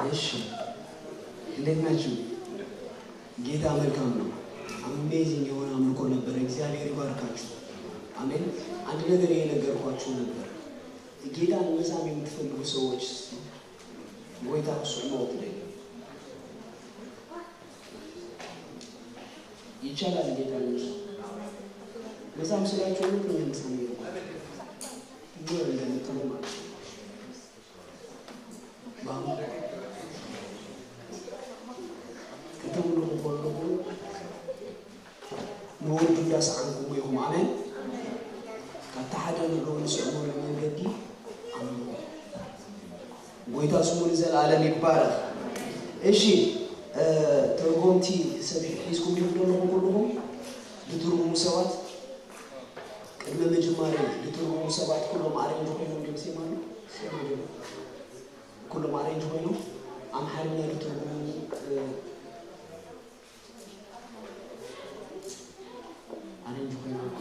እሺ፣ እንዴት ናችሁ? ጌታ መልካም ነው። አሜዚንግ የሆነ አምልኮ ነበረ። እግዚአብሔር ይባርካችሁ። አሜን። አንድ ነገር እየነገርኳችሁ ነበር። ጌታን መሳም የምትፈልጉ ሰዎች እስቲ ጎይታ እሱ ሞት ላይ ይቻላል። ጌታ ነው። መሳም ስላችሁ ነው። ምን መሳም ነው? ምን እንደምትሉ ማለት ነው። ከተምልኹ ከለኹ ንወዱ እንዳሰዓንኩሞ ኢኹም። ኣሜን። ካብቲ ሓደ ንዕኡ ንስዕመሉ መንገዲ ኣምልኹ። ጎይታ ስሙ ንዘለኣለም ይባረኽ። እሺ፣ እ፣ ተርጎምቲ ሰብ ሒዝኩም ዲኹም ዘለኹም ኩልኹም? ዝትርጉሙ ሰባት፣ ቅድሚ ምጅማር ዝትርጉሙ ሰባት ኩሎም ኣሬንጅ ኮይኖም ድዮም? ሴም ኣሎ? ሴም ኣሎ? ኩሎም ኣሬንጅ ኮይኖም ኣምሓርኛ ዝትርጉሙ፣ እ፣ ኣሬንጅ ኮይኖም።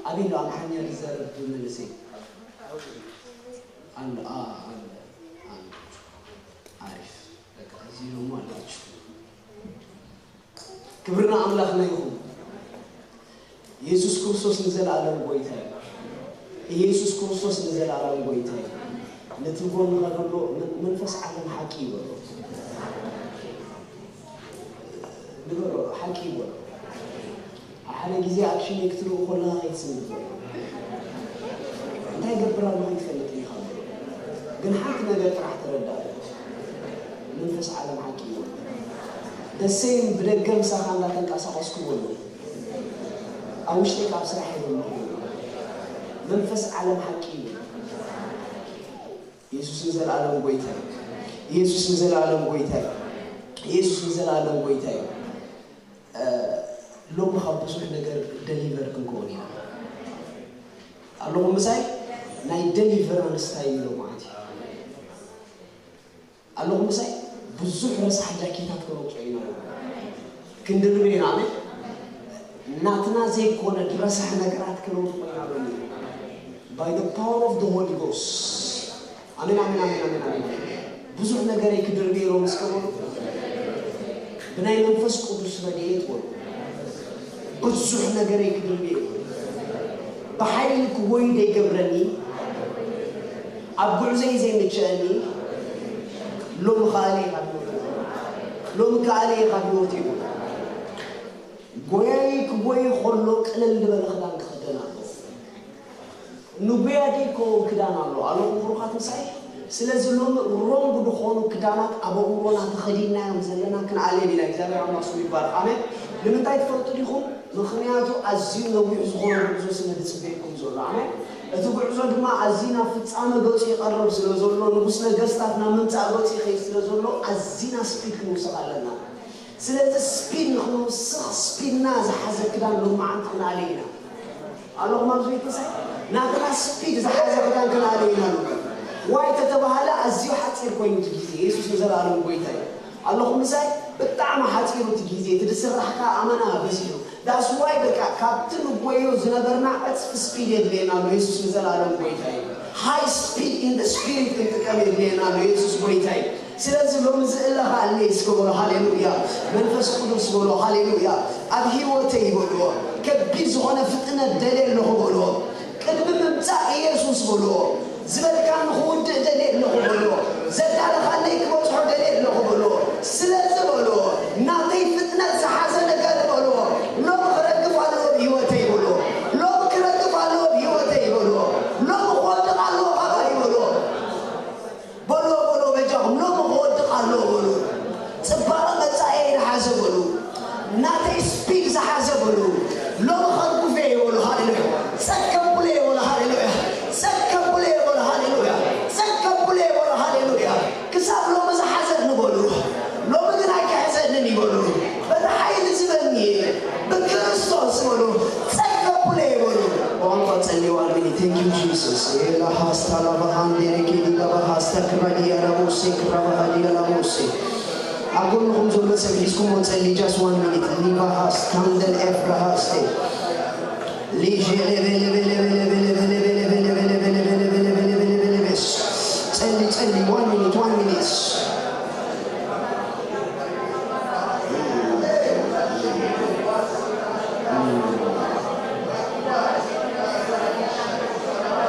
ኣበይ ኣሎ ኣምሓርኛ ዝዛረብ መንእሰይ? ኣሎ፣ ኣ፣ ኣሎ፣ ኣሎ። ኣሪፍ። በቃ፣ እዚ ደሞ ኣላችሁ። ክብርና ኣምላኽና ይኹን። ኢየሱስ ክርስቶስ ንዘለኣለም ጎይታ እዩ። ኢየሱስ ክርስቶስ ንዘለኣለም ጎይታ እዩ። ነቲ ጎንኻ ዘሎ መ-፣ መንፈስ ዓለም ሓቂ እዩ በሎ። ንገሮ፣ ሓቂ እዩ በሎ። ኣብ ሓደ ግዜ ኣክሽን ክትርኢ ከለኻ ከይትስምዕ ትኽእል። እንታይ ይገብር ኣለኹ ኣይትፈልጥን ኢኻ በሎ። ግን ሓንቲ ነገር ጥራሕ ተረዳእ። መንፈስ ዓለም ሓቂ እዩ። ደሴም ብደገ ምሳኻ እንዳተንቀሳቐስኩ በሎ። ኣብ ውሽጠይ ካብ ስራሕ የብለኹ። መንፈስ ዓለም ሓቂ እዩ። ኢየሱስ ንዘለኣለም ጎይታ እዩ። ኢየሱስ ንዘለኣለም ጎይታ እዩ። ኢየሱስ ንዘለኣለም ጎይታ እዩ። እ፣ ሎሚ ካብ ብዙሕ ነገር ደሊቨር ክንከውን ኢና። ኣለኹም ምሳይ? ናይ ደሊቨራንስ ታይም ሎማዓንቲ እዩ። ኣለኹም ምሳይ? ብዙሕ ረሳሕ ጃኬታት ከነውፅኦ ኢና። ክንድርብ ኢና። ኣሜን። ናትና ዘይኮነ ረሳሕ ነገራት ከነውፅኦ ኢና ሎሚ። By the power of the Holy Ghost። ኣሜን፣ ኣሜን፣ ኣሜን፣ ኣሜን፣ ኣሜን። ብዙሕ ነገረይ ክድርብ እየ ሎሚ እስከ በሉ። ብናይ መንፈስ ቅዱስ ረድኤት በሉ። ብዙሕ ነገረይ ክድርብ እየ። ብሓይሊ ክጎይ ዘይገብረኒ፣ ኣብ ጉዕዞይ ዘይምችአኒ፣ ሎሚ ከኣለ ኢኻ ብህይወት። ሎሚ ከኣለ ኢኻ ብህይወት ይኹን። ጎያይ ክጎይ ከሎ ቅልል ዝበለ ክዳን ክኽደን ኣለዎ። ንጉያ ደይከውን ክዳን ኣሎ። ኣለኹም ብሩኻት ምሳይ? ስለዚ ሎሚ ሮንግ ዝኾኑ ክዳናት ኣብ ኣእምሮና ተኸዲንናዮም ዘለና ክንኣልዮም ኢና። እግዚኣብሔር ኣምላኽ ስሙ ይባረኽ። ኣሜን። ንምንታይ ትፈልጡ ዲኹም? ምኽንያቱ ኣዝዩ ነዊሕ ዝኾነ ጉዕዞ ስለ ዝጽበየኩም ዘሎ። ኣሜን። እቲ ጉዕዞ ድማ ኣዝዩ ናብ ፍጻመ ገጹ ይቐርብ ስለ ዘሎ፣ ንጉስ ነገስታት ናብ ምምጻእ ገጹ ይኸይድ ስለ ዘሎ፣ ኣዝና ስፒድ ክንውስኽ ኣለና። ስለዚ ስፒድ ንኽንውስኽ ስፒድና ዝሓዘ ክዳን ሎማዓንቲ ክንኣልዮ ኢና። ኣለኹም ኣብዚ ቤት ምሳይ? ናትና ስፒድ ዝሓዘ ክዳን ክንኣልዮ ኢና ሎሚ። ዋይ ተተባሃለ ኣዝዩ ሓፂር ኮይኑ እቲ ግዜ። የሱስ ንዘለኣለም ጎይታ እዩ። ኣለኹም ምሳይ? ብጣዕሚ ሓፂሩ እቲ ግዜ። እቲ ዝስራሕካ ኣመና በዚሑ። ዳስ ዋይ በቃ ካብቲ ንጎዮ ዝነበርና ዕፅፊ ስፒድ የድልየና ኣሎ። የሱስ ንዘለኣለም ጎይታ እዩ። ሃይ ስፒድ ኢን ስፒሪት ክንጥቀም የድልየና ኣሎ። የሱስ ጎይታ እዩ። ስለዚ ሎሚ ዝእለኻ ኣለ እስከ በሎ ሃሌሉያ። መንፈስ ቅዱስ በሎ ሃሌሉያ። ኣብ ህይወተይ በሎ ከቢድ ዝኾነ ፍጥነት ደልየ ኣለኹ በሎ። ቅድሚ ምምጻእ ኢየሱስ በሎ ዝበልካ ንኽውድእ ደልየ ኣለኹ በሎ። ዘዳለኻለይ ክበጽሖ ደልየ ኣለኹ በሎ። ስለዚ በሎ ናተይ ፍጥነት ዝሓዘ ነገር በሎ ሎሚ ክረግፍ ኣለዎ ብህይወተይ በሎ። ሎሚ ክረግፍ ኣለዎ ብህይወተይ በሎ። ሎሚ ክወድቕ ኣለዎ ካባይ በሎ። በሎ በሎ በጃኹም ሎሚ ክወድቕ ኣለዎ በሎ። ጽባቐ መጻኤ ዝሓዘ በሎ። ናተይ ስፒድ ዝሓዘ በሎ። ሎሚ ከርጉፈ እየ በሎ። ሃሌሉያ። ጸግ ከብሎ እየ በሎ። ሃሌሉያ። ጸግ ከብሎ እየ በሎ። ሃሌሉያ። ጸግ ከብሎ እየ በሎ። ሃሌሉያ። ክሳብ ሎሚ ዝሓዘኒ በሎ። ሎሚ ግን ኣይክሕዘንን እዩ በሎ። በቲ ሓይሊ ዝበኒ እየ። ብክርስቶስ በሎ። ጸግ ከብሎ እየ በሎ። ብቋንቋ ጸልይዋ ኣልሚኒ። Thank you Jesus. ኤላ ሃስታ ላባ ሃንዴ ሬኬዲ ላባ ሃስታ ክራዲያ ላቦሴ ክራባ ሃዲያ ላቦሴ። ኣብ ጎንኹም ዘሎ ሰብ ሒዝኩሞ ጸሊ። Just one minute. ሊባ ሃስ ካንደል ኤፍራ ሃስቴ ሊሼ ሌቤ ሌቤ ሌቤ ሌቤ ሌቤ ሌቤ ሌቤ ሌቤ ሌቤ ሌቤ ሌቤ ሌቤ ሌቤ ሌቤ ሌቤ ሌቤ ጸሊ። ጸሊ፣ one minute, one minute.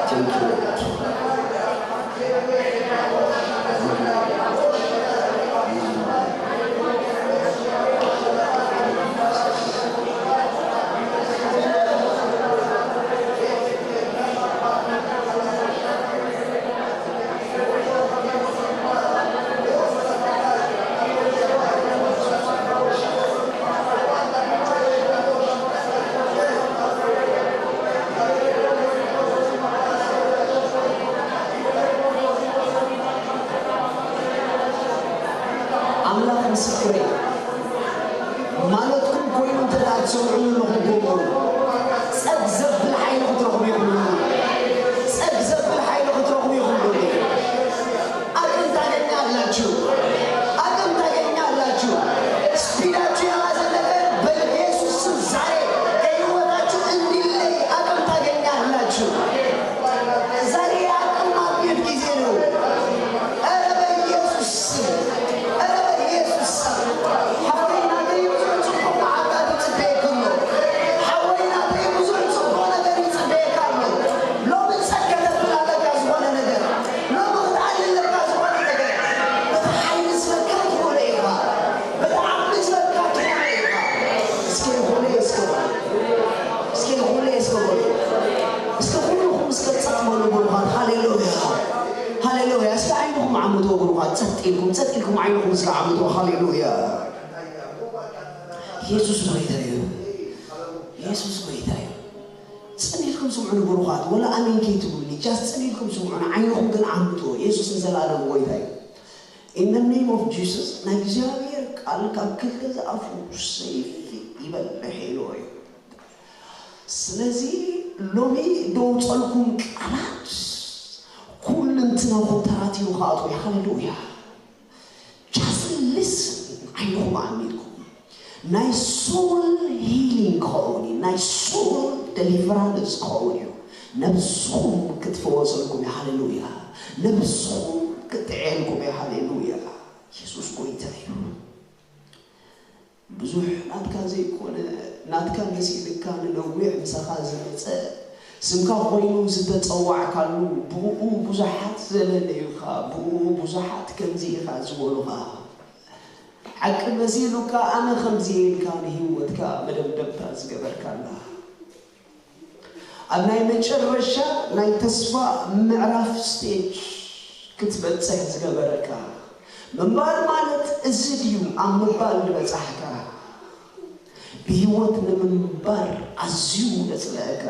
Thank you, Lord. ኣምላኽ ምስክረይ፣ ማለትኩም ኮይኑ እንተ ደኣ ትሰምዑ ኣለኹም፣ ከምኡ ጸግ ዘብል ሓይሊ ክትረኽቡ ኢኹም። ጸግ ዘብል ሓይሊ ክትረኽቡ ኢኹም። አቅም ታገኛላችሁ። አቅም ታገኛላችሁ። ስፒዳችሁ የያዘ ነገር በኢየሱስ ስም ዛሬ ከህይወታችሁ እንዲለይ አቅም ታገኛላችሁ። ዛሬ የአቅም ማግኘት ጊዜ ነው። ኧረ በኢየሱስ ስም፣ ኧረ በኢየሱስ ስም። ሓፍተይ ናተይ ብዙሕ ጽቡቕ መዓልታት ይጽበየክሎ። ሓወይ ናተይ ብዙሕ ጽቡቕ ነገር ይጽበየካ ኣሎ። ሎሚ ጸግ ከተብል ኣለካ ዝኾነ ነገር። ሎሚ ክትዓሊ ኣለካ ዝኾነ ነገር። በቲ ሓይሊ ዝበልካ ትኾነ ኢኻ። በቲ ዓቕሚ ዝበልካ ትኾነ ኢኻ። እስኪ ይኹን እስኪ በሉ። እስኪ ይኹን እስኪ በሉ። እስኪ ኩልኹም እስከ ጸጥ በሉ ብሩኻት። ሃሌሉያ። ሃሌሉያ። እስኪ ዓይንኹም ዓምቱ ብሩኻት። ጸጥ ኢልኩም፣ ጸጥ ኢልኩም ዓይንኹም እስከ ዓምቱ። ሃሌሉያ። ኢየሱስ ጎይታ እዩ። ኢየሱስ ጎይታ እዩ። ጽን ኢልኩም ስምዑኒ ብሩኻት። ወላ ኣሜን ከይትብሉኒ። ጃስት ጽን ኢልኩም ስምዑኒ። ዓይንኹም ግን ዓምቱ። ኢየሱስ ንዘለኣለም ጎይታ እዩ። In the name of Jesus፣ ናይ እግዚኣብሔር ቃል ካብ ክልተ ዝኣፉ ሰይፊ ይበልሕ ኢልዎ እዩ። ስለዚ ሎሚ ደውፀልኩም ቃላት ኩልንትናኹም ተራቲቡ ክኣትዎ እዩ። ሃሌሉያ። Just listen። ዓይንኹም ኣሚልኩም ናይ soul healing ክኸውን እዩ። ናይ soul deliverance ክኸውን እዩ። ነብስኹም ክትፈወሰልኩም እዩ። ሃሌሉያ። ነብስኹም ክትጥዕየልኩም እዩ። ሃሌሉያ። ኢየሱስ ጎይታ እዩ። ብዙሕ ናትካ ዘይኮነ፣ ናትካ መሲልካ ንነዊሕ ምሳኻ ዝመጸ፣ ስምካ ኮይኑ ዝተጸዋዕካሉ፣ ብእኡ ብዙሓት ዘለለዩኻ፣ ብእኡ ብዙሓት ከምዚ ኢኻ ዝበሉኻ፣ ሓቂ መሲሉካ ኣነ ከምዚ ኢልካ ንህይወትካ መደምደምታ ዝገበርካላ፣ ኣብ ናይ መጨረሻ ናይ ተስፋ ምዕራፍ ስቴጅ ክትበጽሕ ዝገበረካ ምንባር ማለት እዚ ድዩ? ኣብ ምባል ዝበጻሕካ፣ ብህይወት ንምንባር ኣዝዩ ዘጽለአካ፣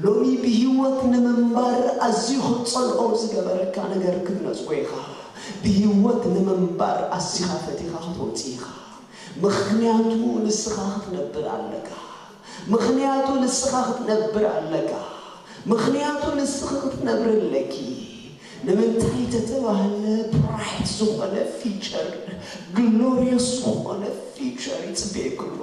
ሎሚ ብህይወት ንምንባር ኣዝዩ ክትጸልኦ ዝገበረካ ነገር ክትነጽጎ ኢኻ። ብህይወት ንምንባር ኣዚኻ ፈቲኻ ክትወጽእ ኢኻ። ምኽንያቱ ንስኻ ክትነብር ኣለካ። ምኽንያቱ ንስኻ ክትነብር ኣለካ። ምክንያቱ ንስኺ ክትነብሪ ኣለኪ። ንምንታይ ተተባህለ፣ ብራይት ዝኾነ ፊቸር፣ ግሎሪየስ ዝኾነ ፊቸር ይጽበየኪ ኣሎ።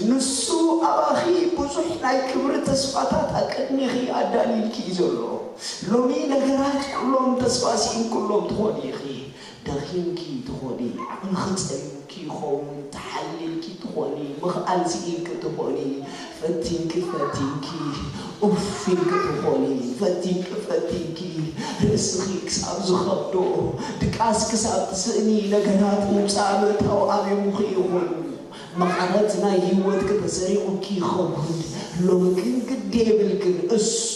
ንሱ ኣባኺ ብዙሕ ናይ ክብሪ ተስፋታት ኣቀድሚኺ ኣዳልዩልኪ እዩ ዘሎ። ሎሚ ነገራት ኩሎም ተስፋ ስኢንክሎም ትኾኒ ኢኺ። ደኺምኪ ትኾኒ፣ ዓቕልኺ ጸሊኡኪ ይኸውን፣ ተሓሊልኪ ትኾኒ፣ ምኽኣል ስኢንኪ ትኾኒ፣ ፈቲንኪ ፈቲንኪ ኡፍ ኢልኪ ትኾኒ፣ ፈቲንኪ ፈቲንኪ ርእስኺ ክሳብ ዝኸብዶ፣ ድቃስ ክሳብ ትስእኒ፣ ነገራት ምውጻእ ምእታው ኣብዮምኺ ይኾኑ። መቐረት ናይ ህይወትኪ ተሰሪቑኪ ይኸውን። ሎሚ ግን ግዲ የብልክን። እሱ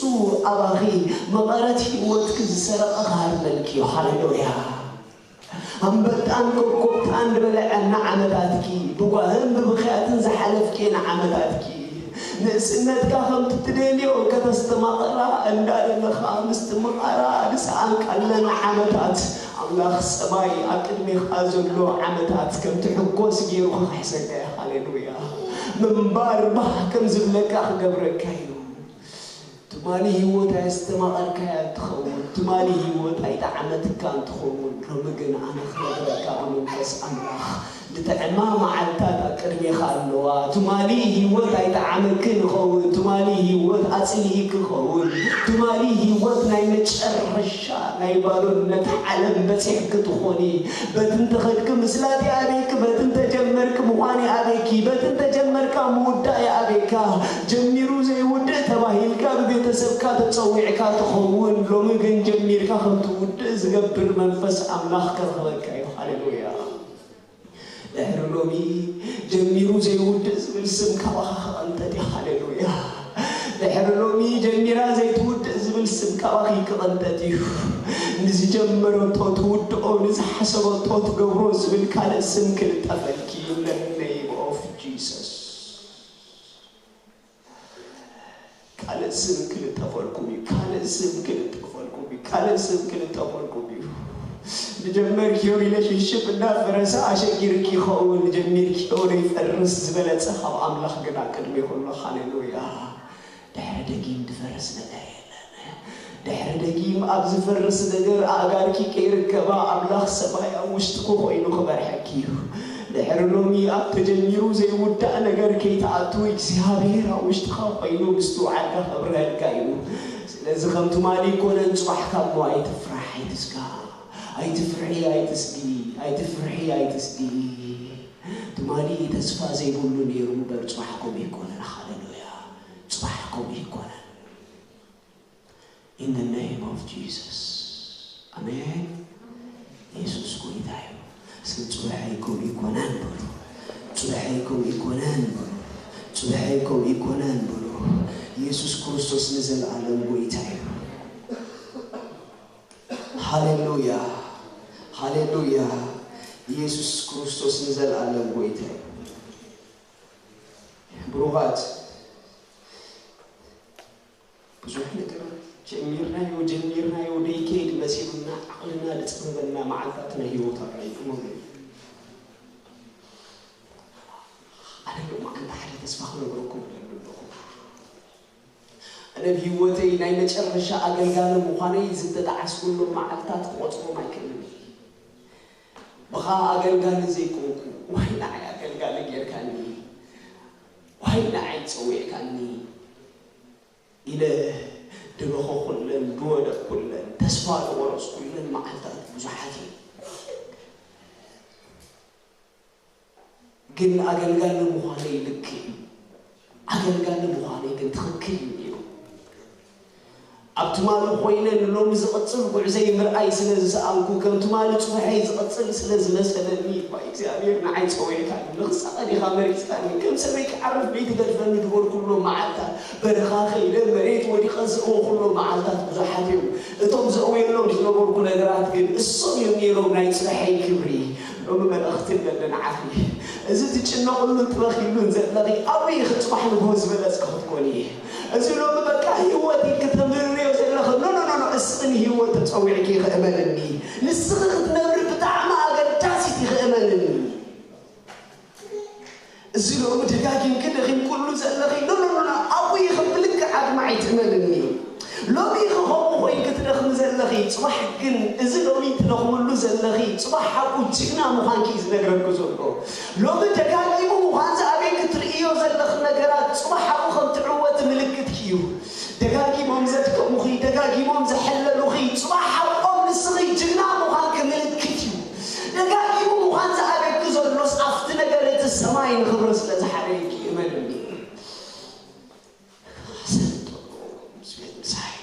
ኣባኺ መቐረት ህይወትኪ ዝሰረቐ ክሃርመልኪ እዩ። ሃሌሉያ። ኣንበጣን ኮኮብታን ዝበልዐ ንዓመታትኪ፣ ብጓህን ብብኽያትን ዝሓለፍኪ ንዓመታትኪ፣ ንእስነትካ ከምቲ ትደልዮ ከተስተማቕራ እንዳደለኻ ምስትምቓራ ዝሰኣንካለን ዓመታት፣ ኣምላኽ ሰማይ ኣብ ቅድሜኻ ዘሎ ዓመታት ከም ትሕጎስ ገይሩ ክኽሕሰካ እዩ። ሃሌሉያ። ምንባር ባህ ከም ዝብለካ ክገብረካ እዩ። ትማሊ ህይወት ኣየስተማቐርካያ እንትኸውን፣ ትማሊ ህይወት ኣይጠዓመትካ እንትኸውን፣ ሎሚ ግን ኣነ ክነግረካ ብመንፈስ ኣምላኽ፣ ልጥዕማ መዓልታት ኣብ ቅድሜኻ ኣለዋ። ትማሊ ህይወት ኣይጠዓመክን ይኸውን፣ ትማሊ ህይወት ኣጽሊኢክ ይኸውን፣ ትማሊ ህይወት ናይ መጨረሻ ናይ ባዶነት ዓለም በጺሕክ ትኾኒ። በቲ እንተኸድክ ምስላጥ ይኣበይክ፣ በቲ እንተጀመርክ ምዃን ይኣበይኪ፣ በቲ እንተጀመርካ ምውዳእ ይኣበይካ። ጀሚሩ ዘይውድእ ተባሂልካ ብቤተሰብካ ተጸዊዕካ ትኸውን፣ ሎሚ ግን ጀሚርካ ከም ትውድእ ዝገብር መንፈስ ኣምላኽ ከርኽበካ እዩ። ሃሌሉያ። ድሕሪ ሎሚ ጀሚሩ ዘይውድእ ዝብል ስም ካባኻ ክቐንጠጥ እዩ። ሃሌሉያ። ድሕሪ ሎሚ ጀሚራ ዘይትውድእ ዝብል ስም ካባኺ ክቐንጠጥ እዩ። ንዝጀመረቶ ትውድኦ፣ ንዝሓሰበቶ ትገብሮ ዝብል ካልእ ስም ክልጠፈልኪ in the name of Jesus። ካልእ ስም ክልጠፈልኩም እዩ። ካልእ ስም ክልጠፈልኩም እዩ። ካልእ ስም ክልጠፈልኩም እዩ። ዝጀመርክዮ ሪሌሽንሽፕ እንዳፈረሰ ኣሸጊርኪ ይኸውን። ዝጀሚርክዮ ዘይፈርስ ዝበለጸ ካብ ኣምላኽ ግና ቅድሚ ኩሉ። ሃሌሉያ። ድሕሪ ደጊም ዝፈርስ ነገር የለን። ድሕሪ ደጊም ኣብ ዝፈርስ ነገር ኣእጋርኪ ከይርከባ ኣምላኽ ሰማይ ኣብ ውሽጥኪ ኮይኑ ክመርሐኪ እዩ። ድሕሪ ሎሚ ኣብ ተጀሚሩ ዘይውዳእ ነገር ከይትኣቱ እግዚኣብሔር ኣብ ውሽጥኻ ኮይኑ ምስትውዓልካ ከብርሀልካ እዩ። ስለዚ ከም ትማሊ ይኮነን፣ ጽባሕ ካብ ሞ ኣይትፍራሕ፣ ኣይትስጋ፣ ኣይትፍርሒ፣ ኣይትስጊ፣ ኣይትፍርሒ፣ ኣይትስጊ። ትማሊ ተስፋ ዘይብሉ ነይሩ እምበር ጽባሕ ከምኡ ይኮነን። ሃሌሉያ። ጽባሕ ከምኡ ይኮነን። In the name of Jesus. ኣሜን። የሱስ ጎይታ እዩ። እስኪ ጽባሐይ ከምኡ ይኮነን በሉ። ጽባሐይ ከምኡ ይኮነን በሉ። ጽባሐይ ከምኡ ይኮነን በሉ። ኢየሱስ ክርስቶስ ንዘለኣለም ጎይታ እዩ። ሃሌሉያ፣ ሃሌሉያ። ኢየሱስ ክርስቶስ ንዘለኣለም ጎይታ እዩ። ብሩኻት፣ ብዙሕ ነገር ጀሚርናዮ ጀሚርናዮ ደይከይድ መሲሉና፣ ዓቕልና ዝጸበና መዓልታት ናይ ህይወት ኣራይቁ። ኣነ ሎማዓንቲ ሓደ ተስፋ ክነግረኩም እደሊ ኣለኹ። ኣነ ብህይወተይ ናይ መጨረሻ ኣገልጋሊ ምዃነይ ዝተጠዓስኩሎም መዓልታት ክቆጽሮም ኣይክእልን እየ። ብኻ ኣገልጋሊ ዘይኮንኩ፣ ዋይ ንዓይ ኣገልጋሊ ጌርካኒ፣ ዋይ ንዓይ ጸዊዕካኒ ኢለ ድበኸኹለን፣ ድወደቅኩለን፣ ተስፋ ድቆረጽኩለን መዓልታት ብዙሓት እየን። ግን ኣገልጋሊ ምዃነይ ልክዕ እዩ። ኣገልጋሊ ምዃነይ ግን ትኽክል እዩ ነይሩ። ኣብ ትማሊ ኮይነ ንሎሚ ዝቕጽል ጉዕዘይ ምርኣይ ስለ ዝሰኣንኩ፣ ከም ትማሊ ጽባሐይ ዝቕጽል ስለ ዝመሰለኒ እኳ እግዚኣብሔር ንዓይ ጸዊዕካኒ። ንኽሳቐ ዲኻ መሪጽካኒ? ከም ሰበይ ክዓርፍ ደይትገድፈኒ ዝበልኩሎም መዓልታት፣ በረኻ ከይደ መሬት ወዲቐ ዘእወኹሎም መዓልታት ብዙሓት እዮም። እቶም ዘእውየሎም ዝነበርኩ ነገራት ግን እሶም እዮም ነይሮም ናይ ጽባሐይ ክብሪ። ሎሚ መልእኽቲ ኣለኒ ንዓኺ። እዚ ትጭነቕሉን ትበኽይሉን ዘለኺ፣ ኣብኡ ኢኺ ጽባሕ ንግሆ ዝበለጽኪ ክትኮኒ። እዚ ሎሚ በቃ ህይወት ኢልኪ ተምርርዮ ዘለኺ፣ ኖ፣ ኖ፣ ኖ፣ ኖ፣ እስኺ ንህይወት ተጸዊዕኪ ኢኺ፣ እመንኒ። ንስኺ ክትነብሪ ብጣዕሚ ኣገዳሲት ኢኺ፣ እመንኒ። እዚ ሎሚ ደጋጊምኪ ደኺምክሉ ዘለኺ፣ ኖ፣ ኖ፣ ኖ፣ ኖ፣ ኣብኡ ኢኺ ብልክዕ ኣድማዒት፣ እመንኒ። ሎሚ ኢኺ ከምኡ ኮይንኪ ትደኽሚ ዘለኺ፣ ጽባሕ ግን እዚ ሎሚ ትደኽምሉ ዘለኺ፣ ጽባሕ ሓቁ ጅግና ምዃንኪ እዩ ዝነግረኪ ዘሎ። ሎሚ ደጋጊሙ ምዃን ዝኣበይኪ ትርእዮ ዘለኺ ነገራት፣ ጽባሕ ሓቁ ከም ትዕወቲ ምልክትኪ እዩ። ደጋጊሞም ዘድከሙኺ፣ ደጋጊሞም ዘሐለሉኺ፣ ጽባሕ ሓቆም ንስኺ ጅግና ምዃንኪ ምልክት እዩ። ደጋጊሙ ምዃን ዝኣበይኪ ዘሎስ ኣብቲ ነገር እቲ ሰማይ ንኽብሪ ስለ ዝሓረየኪ እመንኒ። ኣሰንቶ ምስ ቤት ምሳይ።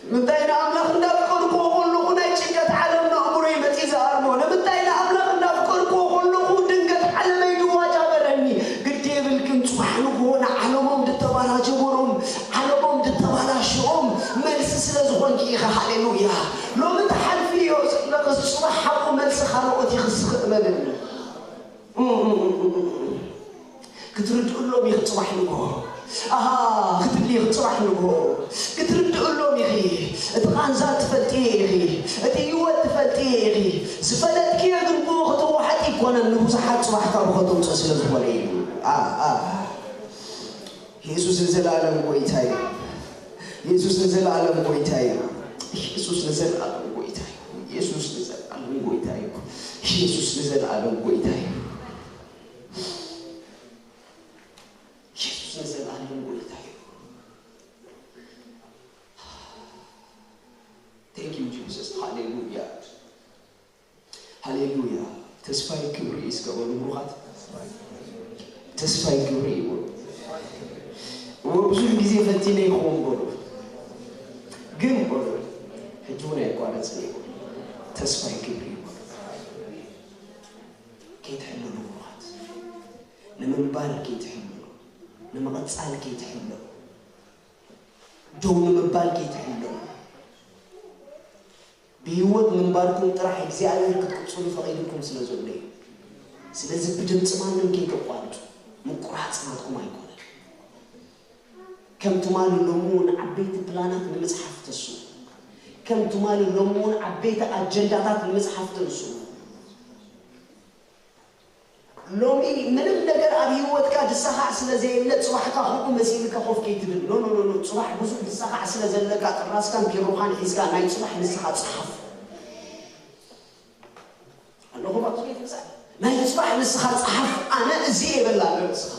ንምንታይ ንኣምላኽ እንዳፍቀርክዎ ከለኹ ናይ ጭንቀት ዓለም ንኣእምሮይ መጺ ዝኣርሞ? ንምንታይ ንኣምላኽ እንዳፍቀርክዎ ከለኹ ድንገት ዓለመይ ድዋጃ በረኒ? ግዲ የብልክን፣ ጽባሕ ንግሆ ንዓለሞም ድተባላጀወሮም፣ ዓለሞም ድተባላሸኦም መልሲ ስለ ዝኾንኪ ኢኻ። ሃሌሉያ። ሎሚ ትሓልፍዮ ዘለኽስ ጽባሕ ሓቁ መልሲ ካልኦት ይኽስኽ፣ እመንኒ። ክትርድእሎም ኢኺ ጽባሕ ንግሆ። ኣሃ፣ ክትብሊ ኢኺ ጽባሕ ንግሆ። ክትርድእሎም ኢኺ። እቲ ቃንዛ ትፈልጥዮ ኢኺ። እቲ ህይወት ትፈልጥዮ ኢኺ። ዝፈለጥክዮ ግን ብኡ ክትወሓጥ ኣይኮነን፣ ንብዙሓት ጽባሕ ካብኡ ከተውጽእ ስለ ዝኾነ እዩ። ኣ፣ ኣ። ኢየሱስ ንዘለኣለም ጎይታ እዩ። ኢየሱስ ንዘለኣለም ጎይታ እዩ። ኢየሱስ ንዘለኣለም ጎይታ እዩ። ኢየሱስ ንዘለኣለም ጎይታ እዩ። ኢየሱስ ንዘለኣለም ጎይታ እዩ። ኢየሱስ ንዘለኣለም ጎይታ እዩ። Thank you Jesus. ሃሌሉያ። ሃሌሉያ። ተስፋይ ክብሪ እዩ። እስከ በሉ ብሩኻት፣ ተስፋይ ክብሪ እዩ በሉ። እወ ብዙሕ ግዜ ፈቲነ ይኸውን በሉ፣ ግን በሉ ሕጂ እውን ኣይቋረፅን እዩ በሉ። ተስፋይ ክብሪ እዩ በሉ። ከይትሕለሉ ብሩኻት፣ ንምንባር ከይትሕለሉ፣ ንምቕፃል ከይትሕለሉ፣ ደው ንምባል ከይትሕለሉ። ብህይወት ምንባርኩም ጥራሕ እግዚኣብሔር ክትቅጽሉ ፈቒድልኩም ስለ ዘሎ እዩ። ስለዚ ብድምፂ ማንም ከይተቋርጹ። ምቁራጽ ናትኩም ኣይኮነን። ከም ትማሊ ሎሚ እውን ዓበይቲ ፕላናት ንምጽሓፍ ተስኡ። ከም ትማሊ ሎሚ እውን ዓበይቲ ኣጀንዳታት ንምጽሓፍ ተንስኡ። ሎሚ ምንም ነገር ኣብ ህይወትካ ዝሰኻዕ ስለ ዘየለ፣ ጽባሕካ ከምኡ መሲልካ ኮፍ ከይትብል። ኖ፣ ኖ፣ ኖ፣ ኖ። ጽባሕ ብዙሕ ዝሰኻዕ ስለ ዘለካ፣ ጥራስካን ፒሮኻን ሒዝካ ናይ ጽባሕ ንስኻ ጸሓፍ። ኣለኹም ኣብዚ ቤት ምሳሌ? ናይ ጽባሕ ንስኻ ጸሓፍ። ኣነ እዚ እየ በላ ንርእስኻ።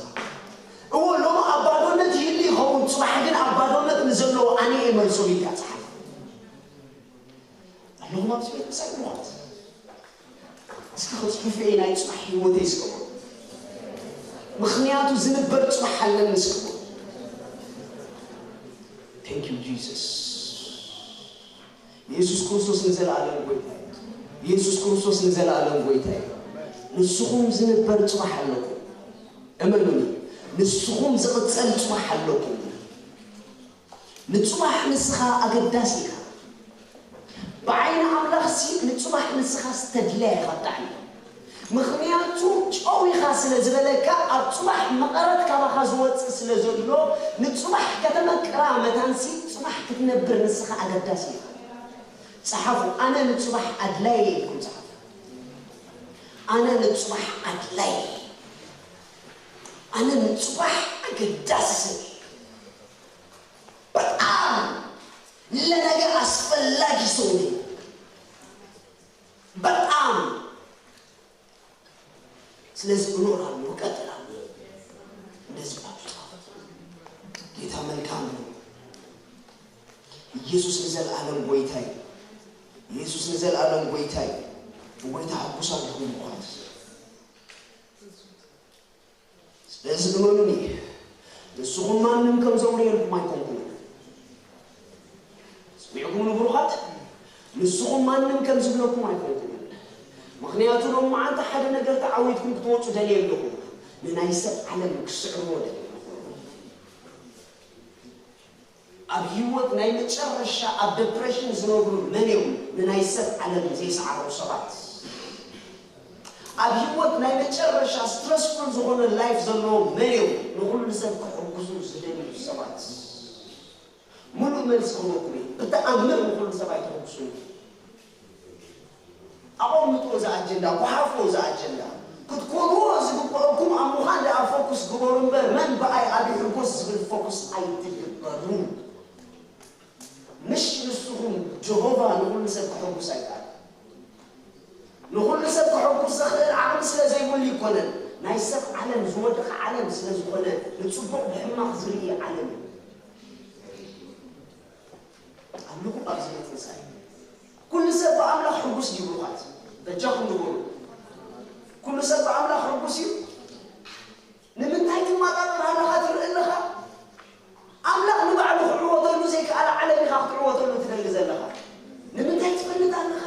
እዎ፣ ሎሚ ኣብ ባዶነት ይህሉ ይኸውን፣ ጽባሕ ግን ኣብ ባዶነት ንዘለዎ ኣነ እየ መልሶ ኢልካ ጸሓፍ። ኣለኹም ኣብዚ ቤት ምሳይ ምዃት? እስኪ ክጽሕፍ እየ ናይ ጽባሕ ህይወተይ እስከ በሉ። ምኽንያቱ ዝንበር ጽባሕ ኣለኒ እስከ በሉ። Thank you Jesus። ኢየሱስ ክርስቶስ ንዘለኣለም ጎይታ እዩ። ኢየሱስ ክርስቶስ ንዘለኣለም ጎይታ እዩ። ንስኹም ዝንበር ጽባሕ ኣለኩም። እመኑኒ፣ ንስኹም ዝቕጸል ጽባሕ ኣለኩም። ንጽባሕ ንስኻ ኣገዳሲ ኢኻ። ብዓይኒ ኣምላኽሲ ንጽባሕ ንስኻ ዝተድለያ ኢኻ ብጣዕሚ። ምኽንያቱ ጨው ኢኻ ስለ ዝበለካ፣ ኣብ ጽባሕ መቐረት ካባኻ ዝወጽእ ስለ ዘሎ፣ ንጽባሕ ከተመቅራ መታንሲ ጽባሕ ክትነብር ንስኻ ኣገዳሲ ኢኻ። ጸሓፉ፣ ኣነ ንጽባሕ ኣድላይ ኢልኩም ጸሓፉ። ኣነ ንጽባሕ ኣድላይ፣ ኣነ ንጽባሕ ኣገዳሲ ሰብ፣ በጣም ለነገ አስፈላጊ ሰው ነኝ። በጣም ስለዚህ እኖራለሁ፣ እቀጥላለሁ። እንደዚህ ብላችሁ ጻፉ። ጌታ መልካም ነው። ኢየሱስ ንዘለዓለም ጎይታይ፣ ኢየሱስ ንዘለዓለም ጎይታይ። ብጎይታ ሕጉሳት ኢኹም ምዃን። ስለዚ እመኑኒ፣ ንስኹም ማንም ከም ዘውርየልኩም ኣይኮንኩምን። ስሚዕኩም ንብሩኻት፣ ንስኹም ማንም ከም ዝብለኩም ኣይኮንኩምን። ምኽንያቱ ሎም መዓልቲ ሓደ ነገር ተዓዊትኩም ክትወፁ ደልየ ኣለኹ። ንናይ ሰብ ዓለም ክስዕርዎ ደልየ ኣለኹ። ኣብ ህይወት ናይ መጨረሻ ኣብ ደፕሬሽን ዝነብሩ መን እዮም? ንናይ ሰብ ዓለም ዘይሰዓሩ ሰባት። ኣብ ህይወት ናይ መጨረሻ ስትረስፉል ዝኾነ ላይፍ ዘለዎም መን እዮም? ንኹሉ ሰብ ክሕግዙ ዝደልዩ ሰባት። ሙሉእ መልሲ ክህበኩም እየ። ብተኣምር ንኹሉ ሰብ ኣይተሕጉሱን። ኣቐምጥዎ እዚ ኣጀንዳ፣ ጓሓፍዎ እዚ ኣጀንዳ። ክትኮንዎ ዝግበአኩም ኣብ ምዃን ደኣ ፎኩስ ግበሩ እምበር፣ መን ብኣይ ኣብ ይሕጎስ ዝብል ፎኩስ ኣይትግበሩ። ምሽ ንስኹም፣ ጀሆቫ ንኹሉ ሰብ ከሐጉስ ኣይከኣል። ንኹሉ ሰብ ከሐጉስ ዘኽእል ዓቕሚ ስለ ዘይብሉ ኣይኮነን። ናይ ሰብ ዓለም ዝወደቐ ዓለም ስለ ዝኾነ፣ ንጽቡቕ ብሕማቕ ዝርኢ ዓለም እዩ። ኣለኹም ኣብዚ ቤት ምሳይ። ኩሉ ሰብ ብኣምላኽ ሕጉስ ድዩ ብሩኻት? በጃኹም ንበሩ። ኩሉ ሰብ ብኣምላኽ ሕጉስ እዩ? ንምንታይ ትመጣጠር ኣለኻ ትርኢ ኣለኻ? ኣምላኽ ንባዕሉ ክዕወተሉ ዘይከኣለ ዓለም ኢኻ ክትዕወተሉ ትደሊ ዘለኻ። ንምንታይ ትፈልጥ ኣለኻ?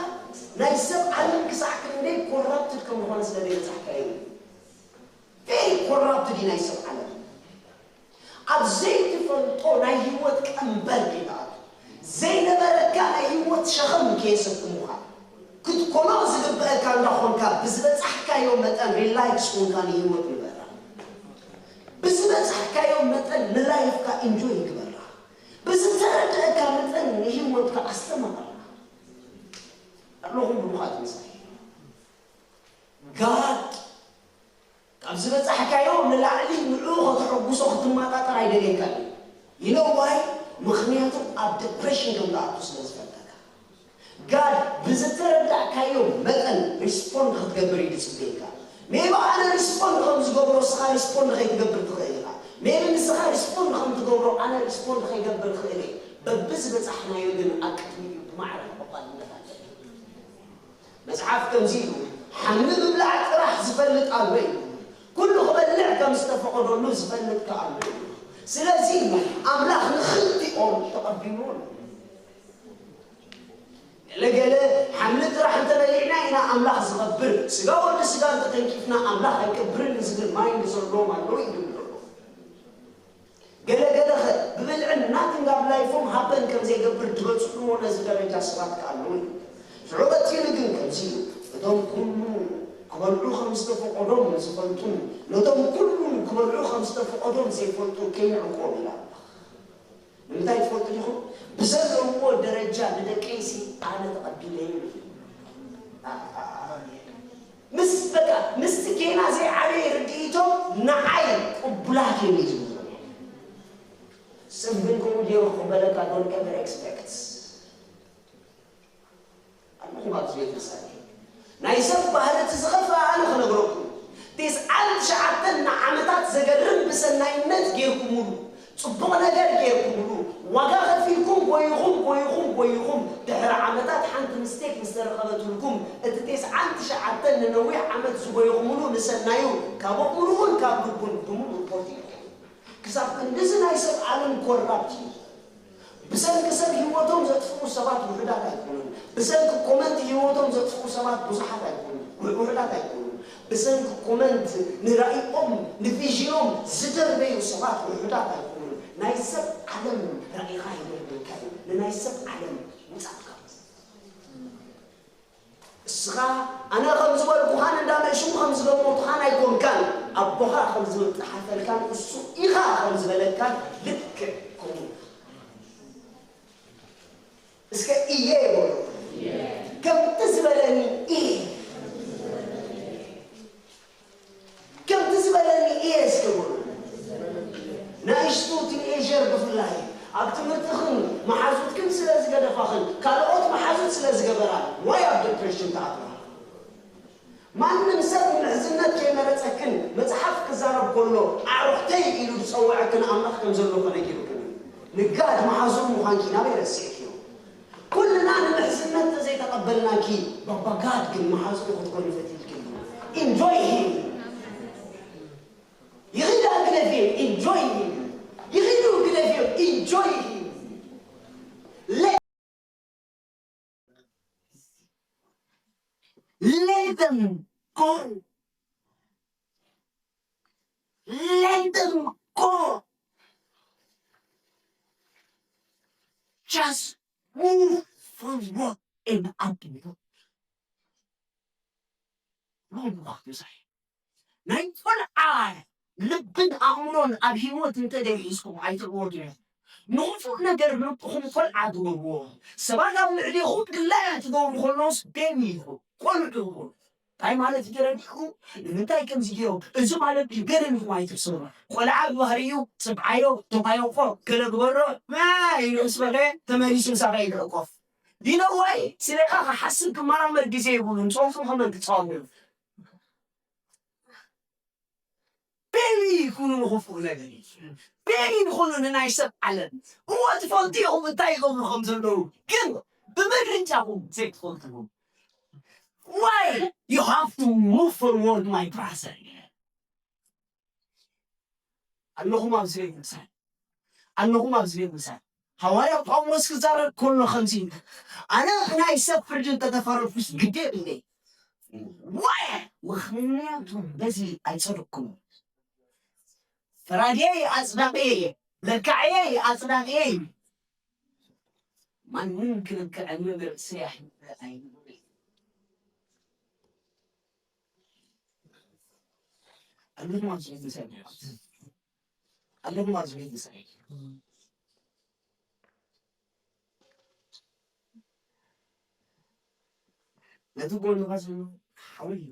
ናይ ሰብ ዓለም ክሳዕ ክንደይ ኮራፕትድ ከም ዝኾነ ስለ ዘይበጻሕካዮ እዩ። ቬሪ ኮራፕትድ እዩ ናይ ሰብ ዓለም። ኣብ ዘይትፈልጦ ናይ ህይወት ቀንበር ከይትኣቱ፣ ዘይነበረካ ናይ ህይወት ሸኸም ከየሰክሙኻ፣ ክትኮኖ ዝግበአካ እንዳኾንካ ብዝበጻሕካዮ መጠን ሪላክስ ኮንካ ንህይወት ንበራ። ብዝበጻሕካዮ መጠን ንላይፍካ ኢንጆይ ግበራ። ብዝተረድአካ መጠን ንህይወትካ ኣስተማቕራ። ኣለኹም ብሩኻት ምሳይ። ጋድ ካብ ዝበጻሕካዮ ንላዕሊ ንዑ ከተሐጉሶ ክትመጣጠር ኣይደልየካን እዩ። You know why? ምኽንያቱ ኣብ ዲፕሬሽን ከም ትኣቱ ስለ ዝፈልጠካ። ጋድ ብዝተረዳእካዮ መጠን ሪስፖንድ ክትገብር እዩ ዝጽበየካ። ሜቢ ኣነ ሪስፖንድ ከም ዝገብሮ ንስኻ ሪስፖንድ ከይትገብር ትኽእል ኢኻ። ሜቢ ንስኻ ሪስፖንድ ከም ትገብሮ ኣነ ሪስፖንድ ከይገብር ክእል እየ። በብዝበጻሕናዮ ግን ኣብ ቅድሚኡ ብማዕረ ተቐባልነት ኣለና። መጽሓፍ ከምዚ ኢሉ፣ ሓምሊ ምብላዕ ጥራሕ ዝፈልጥ ኣሎ ኢሉ፣ ኩሉ ክበልዕ ከም ዝተፈቐደሉ ዝፈልጥ ከኣ ኣሎ ኢሉ። ስለዚ ኣምላኽ ንኽልቲኦም ተቐቢልዎ ኣሎ። ገለ ገለ ሓምሊ ጥራሕ እንተበሊዕና ኢና ኣምላኽ ዝኸብር፣ ስጋ ወዲ ስጋ እንተተንኪፍና ኣምላኽ ኣይከብርን ዝብል ማይንድ ዘለዎም ኣለዉ ይብል ኣሎ። ገለ ገለ ኸ ብብልዕን ናቲንግ ኣብ ላይፎም ሃፐን ከም ዘይገብር ዝበጽሕዎ ነዚ ደረጃ ሰባት ከ ኣለዉ እዩ። ሽዑ ቀጺሉ ግን ከምዚ እዩ፣ እቶም ኩሉ ክበልዑ ከም ዝተፈቐዶም ዝፈልጡን ነቶም ኩሉ ክበልዑ ከም ዝተፈቐዶም ዘይፈልጡ ከይንዕንቅዎም ኢላ ኣላ። ንምንታይ ትፈልጡ ዲኹም? ብዘለውዎ ደረጃ ንደቀይሲ ኣነ ተቐቢለዮም እዩ። ምስ በቃ ምስቲ ጌና ዘይዓበየ ርድኢቶም ንዓይ ቅቡላት እዮም እዩ ዝብሉ። ሰብ ግን ከምኡ ገይሩ ክቕበለካ don't ever expect። ኣለኹም ኣብዚ ቤት ምሳሌ ናይ ሰብ ባህሪ እቲ ዝኸፍኣ ኣነ ክነግረኩም። ቴስዓን ትሽዓተን ንዓመታት ዘገርም ብሰናይነት ጌርኩምሉ፣ ጽቡቕ ነገር ጌርኩምሉ፣ ዋጋ ከፊልኩም፣ ጎይኹም፣ ጎይኹም፣ ጎይኹም፣ ድሕሪ ዓመታት ሓንቲ ምስቴክ ምስ ተረኸበትልኩም፣ እቲ ቴስዓን ትሽዓተን ንነዊሕ ዓመት ዝጎይኹምሉ ንሰናዩ፣ ካብ ኣእምርኡን ካብ ልቡን ብምሉእ ሪፖርት ይልኩም። ክሳብ ክንድዚ ናይ ሰብ ዓለም ኮራፕት እዩ። ብሰንኪ ሰብ ህይወቶም ዘጥፍኡ ሰባት ውሑዳት ኣይኮኑን። ብሰንኪ ኮመንት ህይወቶም ዘጥፍኡ ሰባት ብዙሓት ኣይኮኑን፣ ውሕ-፣ ውሑዳት ኣይኮኑን። ብሰንኪ ኮመንት ንራእይኦም፣ ንቪዥኖም ዝደርበዩ ሰባት ውሑዳት ኣይኮኑን። ናይ ሰብ ዓለም ራእይኻ ይደርበካ እዩ። ንናይ ሰብ ዓለም ውጻእ ካብ እስኻ ኣነ ከም ዝበልኩኻን እንዳ መእሽሙ ከም ዝገመቱኻን ኣይኮንካን። ኣቦኻ ከም ዝጸሓፈልካን እሱ ኢኻ ከም ዝበለካን ልክዕ ከምኡ ኢኻ። እስከ እየ በሉ። ከምቲ ዝበለኒ እየ። ከምቲ ዝበለኒ እየ እስከ በሉ። ንኣሽቱ ቲንኤጀር ብፍላይ ኣብ ትምህርትኽን መሓዙትክን ስለ ዝገደፋኽን ካልኦት መሓዙት ስለ ዝገበራ ዋይ ኣብ ዲፕሬሽን ትኣትዋ? ማንም ሰብ ንምሕዝነት ከይመረጸክን መጽሓፍ ክዛረብ ከሎ ኣዕሩኽተይ ኢሉ ዝጸውዐክን ኣምላኽ ከም ዘሎ ከነጊሩክን እዩ። ንጋድ መሓዙት ምዃንኪ ናበይ ረሲዕክዮ? ኩልና ንምሕዝነት ተዘይተቐበልናኪ፣ ባባ ጋድ ግን መሓዝኡ ክትኮኒ ፈቲልኪ። ኢንጆይ ሂም። ይኺዳ ግደፍዮ፣ ኢንጆይ ሂም። ይኺዱ ግደፍዮ፣ ኢንጆይ ሂም። Let them go. Let them go. Just move forward and up. ናይ ቆልዓ ልብን ኣእምሮን ኣብ ህይወት እንተደይሒዝኩም ኣይትዕወቱ እዮም። ንኽፉእ ነገር ልብኹም ቆልዓ ትገብርዎ። ሰባት ኣብ ልዕሌኹም ድላያ ትገብሩ ከለውስ ቤቢ ኢኹም፣ ቆልዑ ኢኹም። እንታይ ማለት እዩ ተረዲእኩም? ንምንታይ ከምዚ ገይሩ? እዚ ማለት እዩ ገለ ንኹም ኣይትሕሰቡ። ቆልዓ ብባህሪኡ ጽብዓዮ፣ ተኳዮፎ፣ ገለ ግበሮ፣ ማይ ኢሉ ምስ በለ ተመሊሱ ምሳኻ ይልዕቆፍ። ዲነዋይ ስለኻ ክሓስብ ክመራመር ግዜ የብሉን። ጾምኩም ከመን ክጻወሙ። ቤቢ ይኹኑ ንኽፉእ ነገር እዩ። ቤቢ ይኹኑ ንናይ ሰብ ዓለም። እዎ ትፈልጡ ኢኹም እንታይ ይገብሩ ከም ዘለዉ። ግን ብምርጫኹም ዘይትፈልጥዎ። Why you have to move forward, my brother? ኣለኹም ኣብዚ ቤት ምሳይ። ኣለኹም ኣብዚ ቤት ምሳይ። ሃዋርያ ጳውሎስ ክዛረብ ከሎ ከምዚ ኢሉ፣ ኣነ ናይ ሰብ ፍርዲ እንተተፈረድኩስ ግዲ የብለይ። ዋይ! ምኽንያቱ በዚ ኣይጸደቅኩን። ፈራድየይ ኣጽዳቕየይ፣ ለካዕየይ ኣጽዳቕየይ። ማንም ክልክዐኒ ንርእሰይ ኣይብለይ። ኣለኹም ኣብዚ ቤት ምሳይ። ኣለኹም ኣብዚ ቤት ምሳይ። ነቲ ጎንኻ ዘሎ ሓወይ እዩ።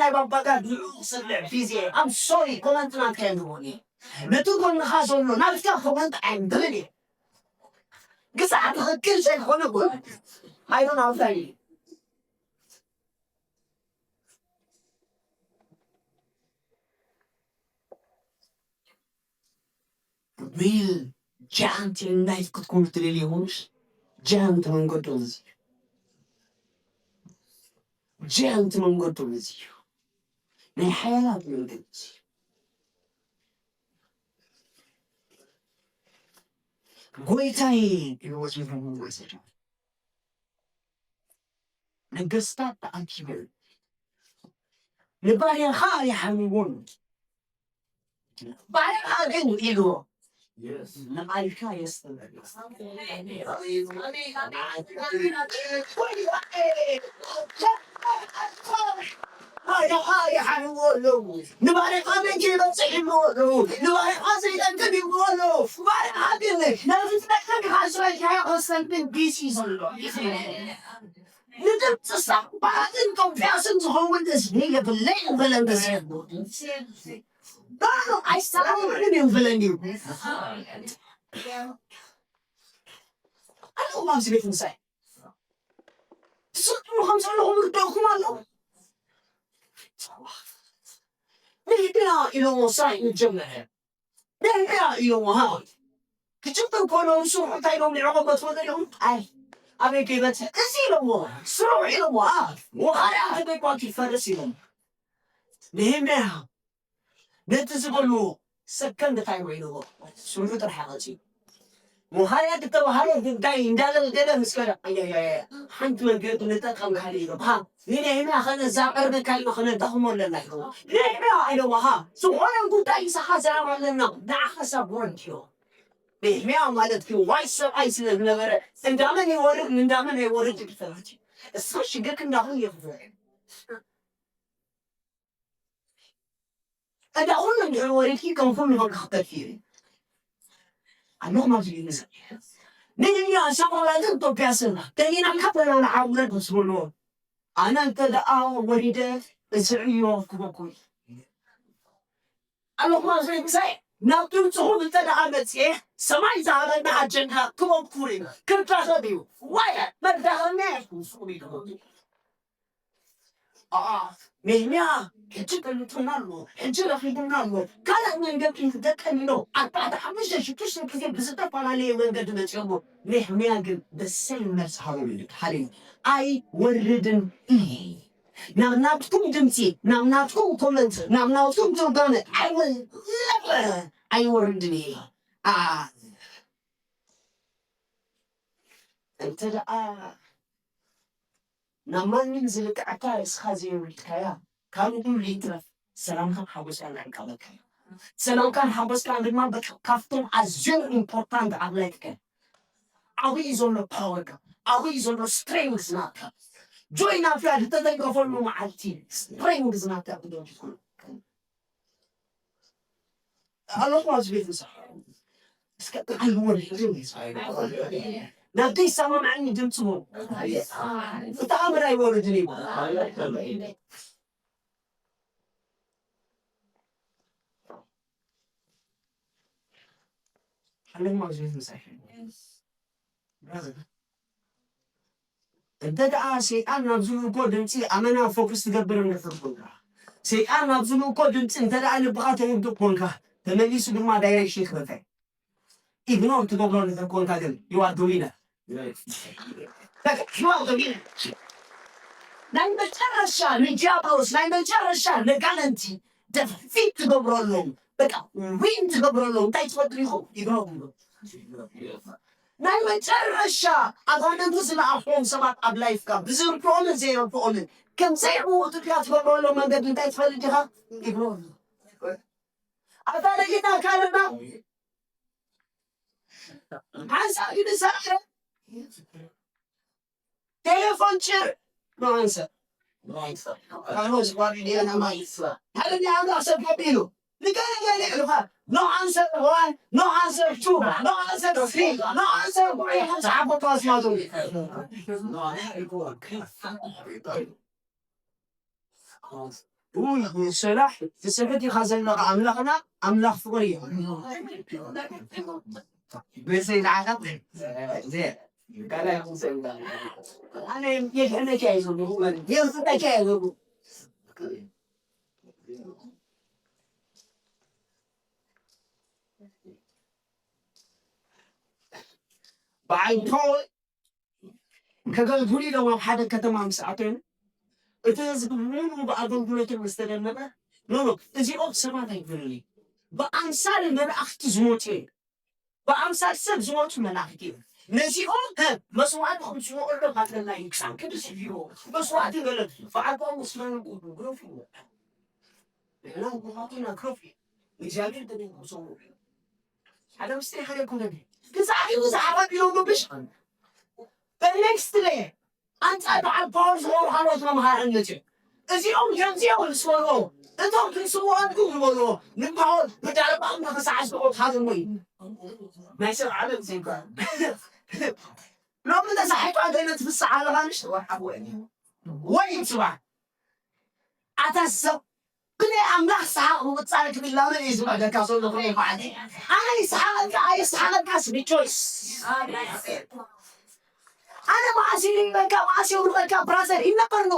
ናይ ባባጋ ድዑ ክስልዕ ፊዜ I'm sorry comment ናትካ ይንቦኒ ነቲ ጎንኻ ዘሎ ናትካ comment ኣይንብልን እየ ግዛዕ ትኽክል ዘይኮነ ጎ I don't know how to real giant in life ክትኮኑ ትደልዩ ይኾኑስ giant መንገዶም እዚ giant መንገዶም እዚ እዩ ናይ ሓያላት መንገዲ እዚ ጎይታይ ነገስታት ተኣኪቦም ንባርያኻ ይሓምዎም ባርያኻ ግን ኢልዎ ንቓልካ የስተምር ባርያኻ ይሓምዎ ኣለዉ ንባርያኻ መቼ ይበፅሕ ይብዎ ኣለዉ ንባርያኻ ዘይጠቅም ይብዎ ኣለዉ ባርያኻ ግን ነዚ ዝጠቅም ሓስረሻ ከስተንትን ቢሲ ዘሎ ንግብፅሳ ባዕትን ኢትዮጵያስን ዝኸውን ህዝቢ የብለይ ይበለን በዚ ኣይሰራምዕን እዮም ብለን እዩ ኣለኹም ኣብዚ ቤት ምሳይ ትስልጥኑ ከም ዘለኹም ርዳእኩም ኣለኹ ንህድና ኢሎሞ ስራሕ ይጀመረ ንህድና ኢሎሞ ሃ ክጅምር ከሎ ስርሑ እንታይ ኢሎም ንዕቆበት ወደ ኢኹም ኣይ ኣበይ ከይበፅሕ እዚ ኢሎሞ ስርሑ ኢሎሞ ወኻዳ ተደቋት ይፈርስ ኢሎም ንህምያ ነቲ ዝበልዎ ሰከንድ እንታይ ውዒልዎ ስምዑ ጥራሕ ቀፂሉ ወሃያ ዝተባሃለ ጉዳይ እንዳገልገለ ምስ ከደ ሓንቲ መንገዲ ንጠቀም ካል ኢሎም ሃ ንናይና ከነዛቀርበካ ኢሎ ከነዳኽሞ ኣለና ኢሎ ንሕምያ ኢሎም ሃ ዝኾነ ጉዳይ ምሳኻ ዘራብ ኣለና ንዓኸ ሳብ ወንድዮ ንሕምያ ማለት ግን ዋይ ሰብኣይ ስለ ዝነበረ እንዳመን ይወርድ እንዳመን ኣይወርድ ይፈት እሱ ሽግር ክንዳኹም ይኽፍል እንዳ ኩሉ እንድሕር ወሪድኪ ከም ኩሉ በቃ ክተርፊ እዩ ኣለኹም ኣብዚ እዩ ንዘ ንግኛ ሻቆላትን ኢትዮጵያ ስና ተጊና ካበላ ንዓውለድ ምስ በልዎ ኣነ እንተ ደኣ ወሪደ እዚ ዕዮ ክበኩል ኣለኹም ኣብዚ ምሳይ ናብ ድምፅኹም እንተ ደኣ መፅኤ ሰማይ ዝሃበና ኣጀንዳ ክበኩር እዩ ክዳኸብ እዩ ዋይ መዳኸምያ ይኹን ስቁም እዩ ኣኣ ሜልሚያ ሕጂ ቀልጡና ኣሎ ሕጂ ረኺቡና ኣሎ ካልእ መንገዲ ክደቀኒ ነው ኣርባዕተ ሓሙሽተ ሽዱሽተ ግዜ ብዝተፈላለየ መንገዲ መፅኦሞ ሜልሚያ ግን ደሰይ መልስ ሃበሉ ሓደ ኣይወርድን እዩ ናብ ናትኩም ድምፂ ናብ ናትኩም ኮመንት ናብ ናትኩም ትርጓመ ኣይወ- never ኣይወርድን እዩ ኣኣ እንተ ደኣ ናብ ማንም ዝልክዓካ ርእስኻ ዘየውሪድካያ ካብ ኩሉ ይትረፍ ሰላምካን ሓጎስካን ክዕቀበካ እዩ። ሰላምካን ሓጎስካን ድማ በቃ ካብቶም ኣዝዮም ኢምፖርታንት ኣብ ላይፍካ እዩ። ዓብይ ዘሎ ፓወርካ፣ ዓብይ ዘሎ ስትሬንግዝ ናትካ፣ ጆይ ናትካ ዝተተንከፈሉ መዓልቲ ስትሬንግዝ ናትካ ክደጅ ኣለኹ ኣብዚ ቤት ምሳ እስከ ቃል ወርሒ ናብ ዘይሰማምዐኒ ድምፂ ሞ እቲ ኣምር ኣይወርድን እዩ። ሓለማ ዝብል ምሳይ እንተ ደኣ ሰይጣን ናብ ዝልእኮ ድምፂ ኣመና ፎክስ ትገብር እንድሕር ኮንካ፣ ሰይጣን ናብ ዝልእኮ ድምፂ እንተ ደኣ ልብኻ ተውድእ ኮንካ፣ ተመሊሱ ድማ ዳይሬክሽን ክበካ እዩ። ኢግኖር ትገብሮ እንድሕር ኮንካ ግን you are the winner። በቃ you are the winner። ናይ መጨረሻ ንዲያብሎስ ናይ መጨረሻ ነጋንንቲ ደፊት ትገብረሎም በቃ ዊን ትገብረሎም እንታይ ትፈጥሩ ኢኹም ኢግኖር ትብሎ። ናይ መጨረሻ ኣጋንንቲ ዝለኣኽዎም ሰባት ኣብ ላይፍካ ብዝርድኦምን ዘይርድኦምን ከም ዘይዕወቱ ድካ ትገብረሎም መንገዲ እንታይ ትፈልጥ ዲኻ? ኢግኖር። ኣታ ደቂና ካልና ሓንሳብ ኢሉ ሰዓረ ቴሌፎን ጭር no answer። ካልኦ ዝባል ዲያና ማይ ሓደ ናይ ኣምላኽ ሰብ ከቢሉ ንገለ ገለ ኢሉኻ no answer one, no answer two, no answer three, no answer four። ዝሓቦ ተዋስማቱ ውይ ሰላሕ ትስሕት ኢኻ ዘለኻ ኣምላኽና ኣምላኽ ፍቕሪ እዩ። ብዘይ ንዓኻ ኣነ የድሕነካ እየ ዝብሉ የርፍጠካ እየ ዝብሉ ብዓይንቶ ከገልግሉ ኢሎም ኣብ ሓደ ከተማ ምስ ኣተዩ እቲ ህዝቢ ሙሉ ብኣገልግሎቶም ዝተደነቐ ኖ ኖ እዚኦም ሰባት ኣይኮኑን እዩ ብኣምሳል መላእኽቲ ዝሞቱ እዮም ብኣምሳል ሰብ ዝሞቱ መላእኽቲ እዮም ነዚኦም መስዋዕቲ ከም ዝወቅሎ ካተና እዩ ክሳብ ክንዲ ስሒዎ መስዋዕቲ ገለ በዓልቶም ስመን ግረፉ ንሕና ንጉባኤና ክረፉ እግዚኣብሔር ተደንጎ ሰው ሓደ ምስጢር ሓደ ኩነቢ ግዛዕዩ ዝሓባቢሎም ብሽ በኔክስት ለ ኣንጻር በዓል ፓወር ዝገብሩ ካልኦት መምሃርነት እዩ እዚኦም ከምዚኦም ዝስወርዎ እቶም ክንስወኣልኩ ዝበልዎ ንፓወር ብዳረባኦም ንክሳዕ ዝቆት ሃገሞ እዩ ናይ ሰብ ዓለም ዘይባል ሎሚ ተሳሒቱ ኣንተ ነትፍስሕ ኣለኻ ንሽ ወይ ጽባሕ ኣታ ሰብ ብናይ ኣምላኽ ሰሓቕ ምቕጻል ክብል ላመን እዩ ዝምዕደካ ዘሎ ክርኢ በዓል ኣነ ይስሓቐልካ ኣይስሓቐልካስ ብቾይስ ኣነ መዓስ ይልበካ መዓስ የውርቐልካ ብራዘር ይነበር ኖ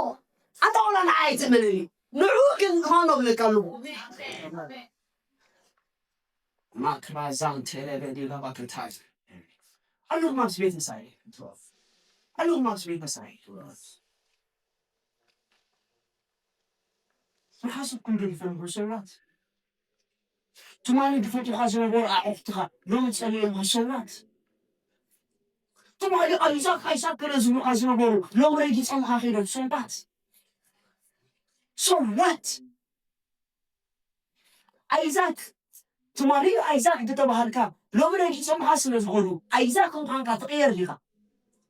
ኣንተ ቆላ ንዓይ ትምልኒ ንዑ ግን እማኖ ብለካ ኣለኹ ማክራዛን ቴሌበዲ ለባክርታይ ኣለኹ ማስ ቤተሳይ ኣለኹ ማስ ቤተሳይ ዝሓሰብኩም ዶ ይፈልጉ ሰባት ትማሊ ዝፈትኻ ዝነበሩ ኣዕርክትኻ ሎሚ ጸሊኦም ሰባት ትማሊ ኣይዛክ ኣይሳክ ገለ ዝብሉኻ ዝነበሩ ሎሚ ረጊጾምኻ ኸይዶም ሰባት so what ኣይዛክ ትማሊ ኣይዛክ ዝተባሃልካ ሎሚ ረጊጾምኻ ስለ ዝኾኑ ኣይዛክ ምዃንካ ትቕየር ዲኻ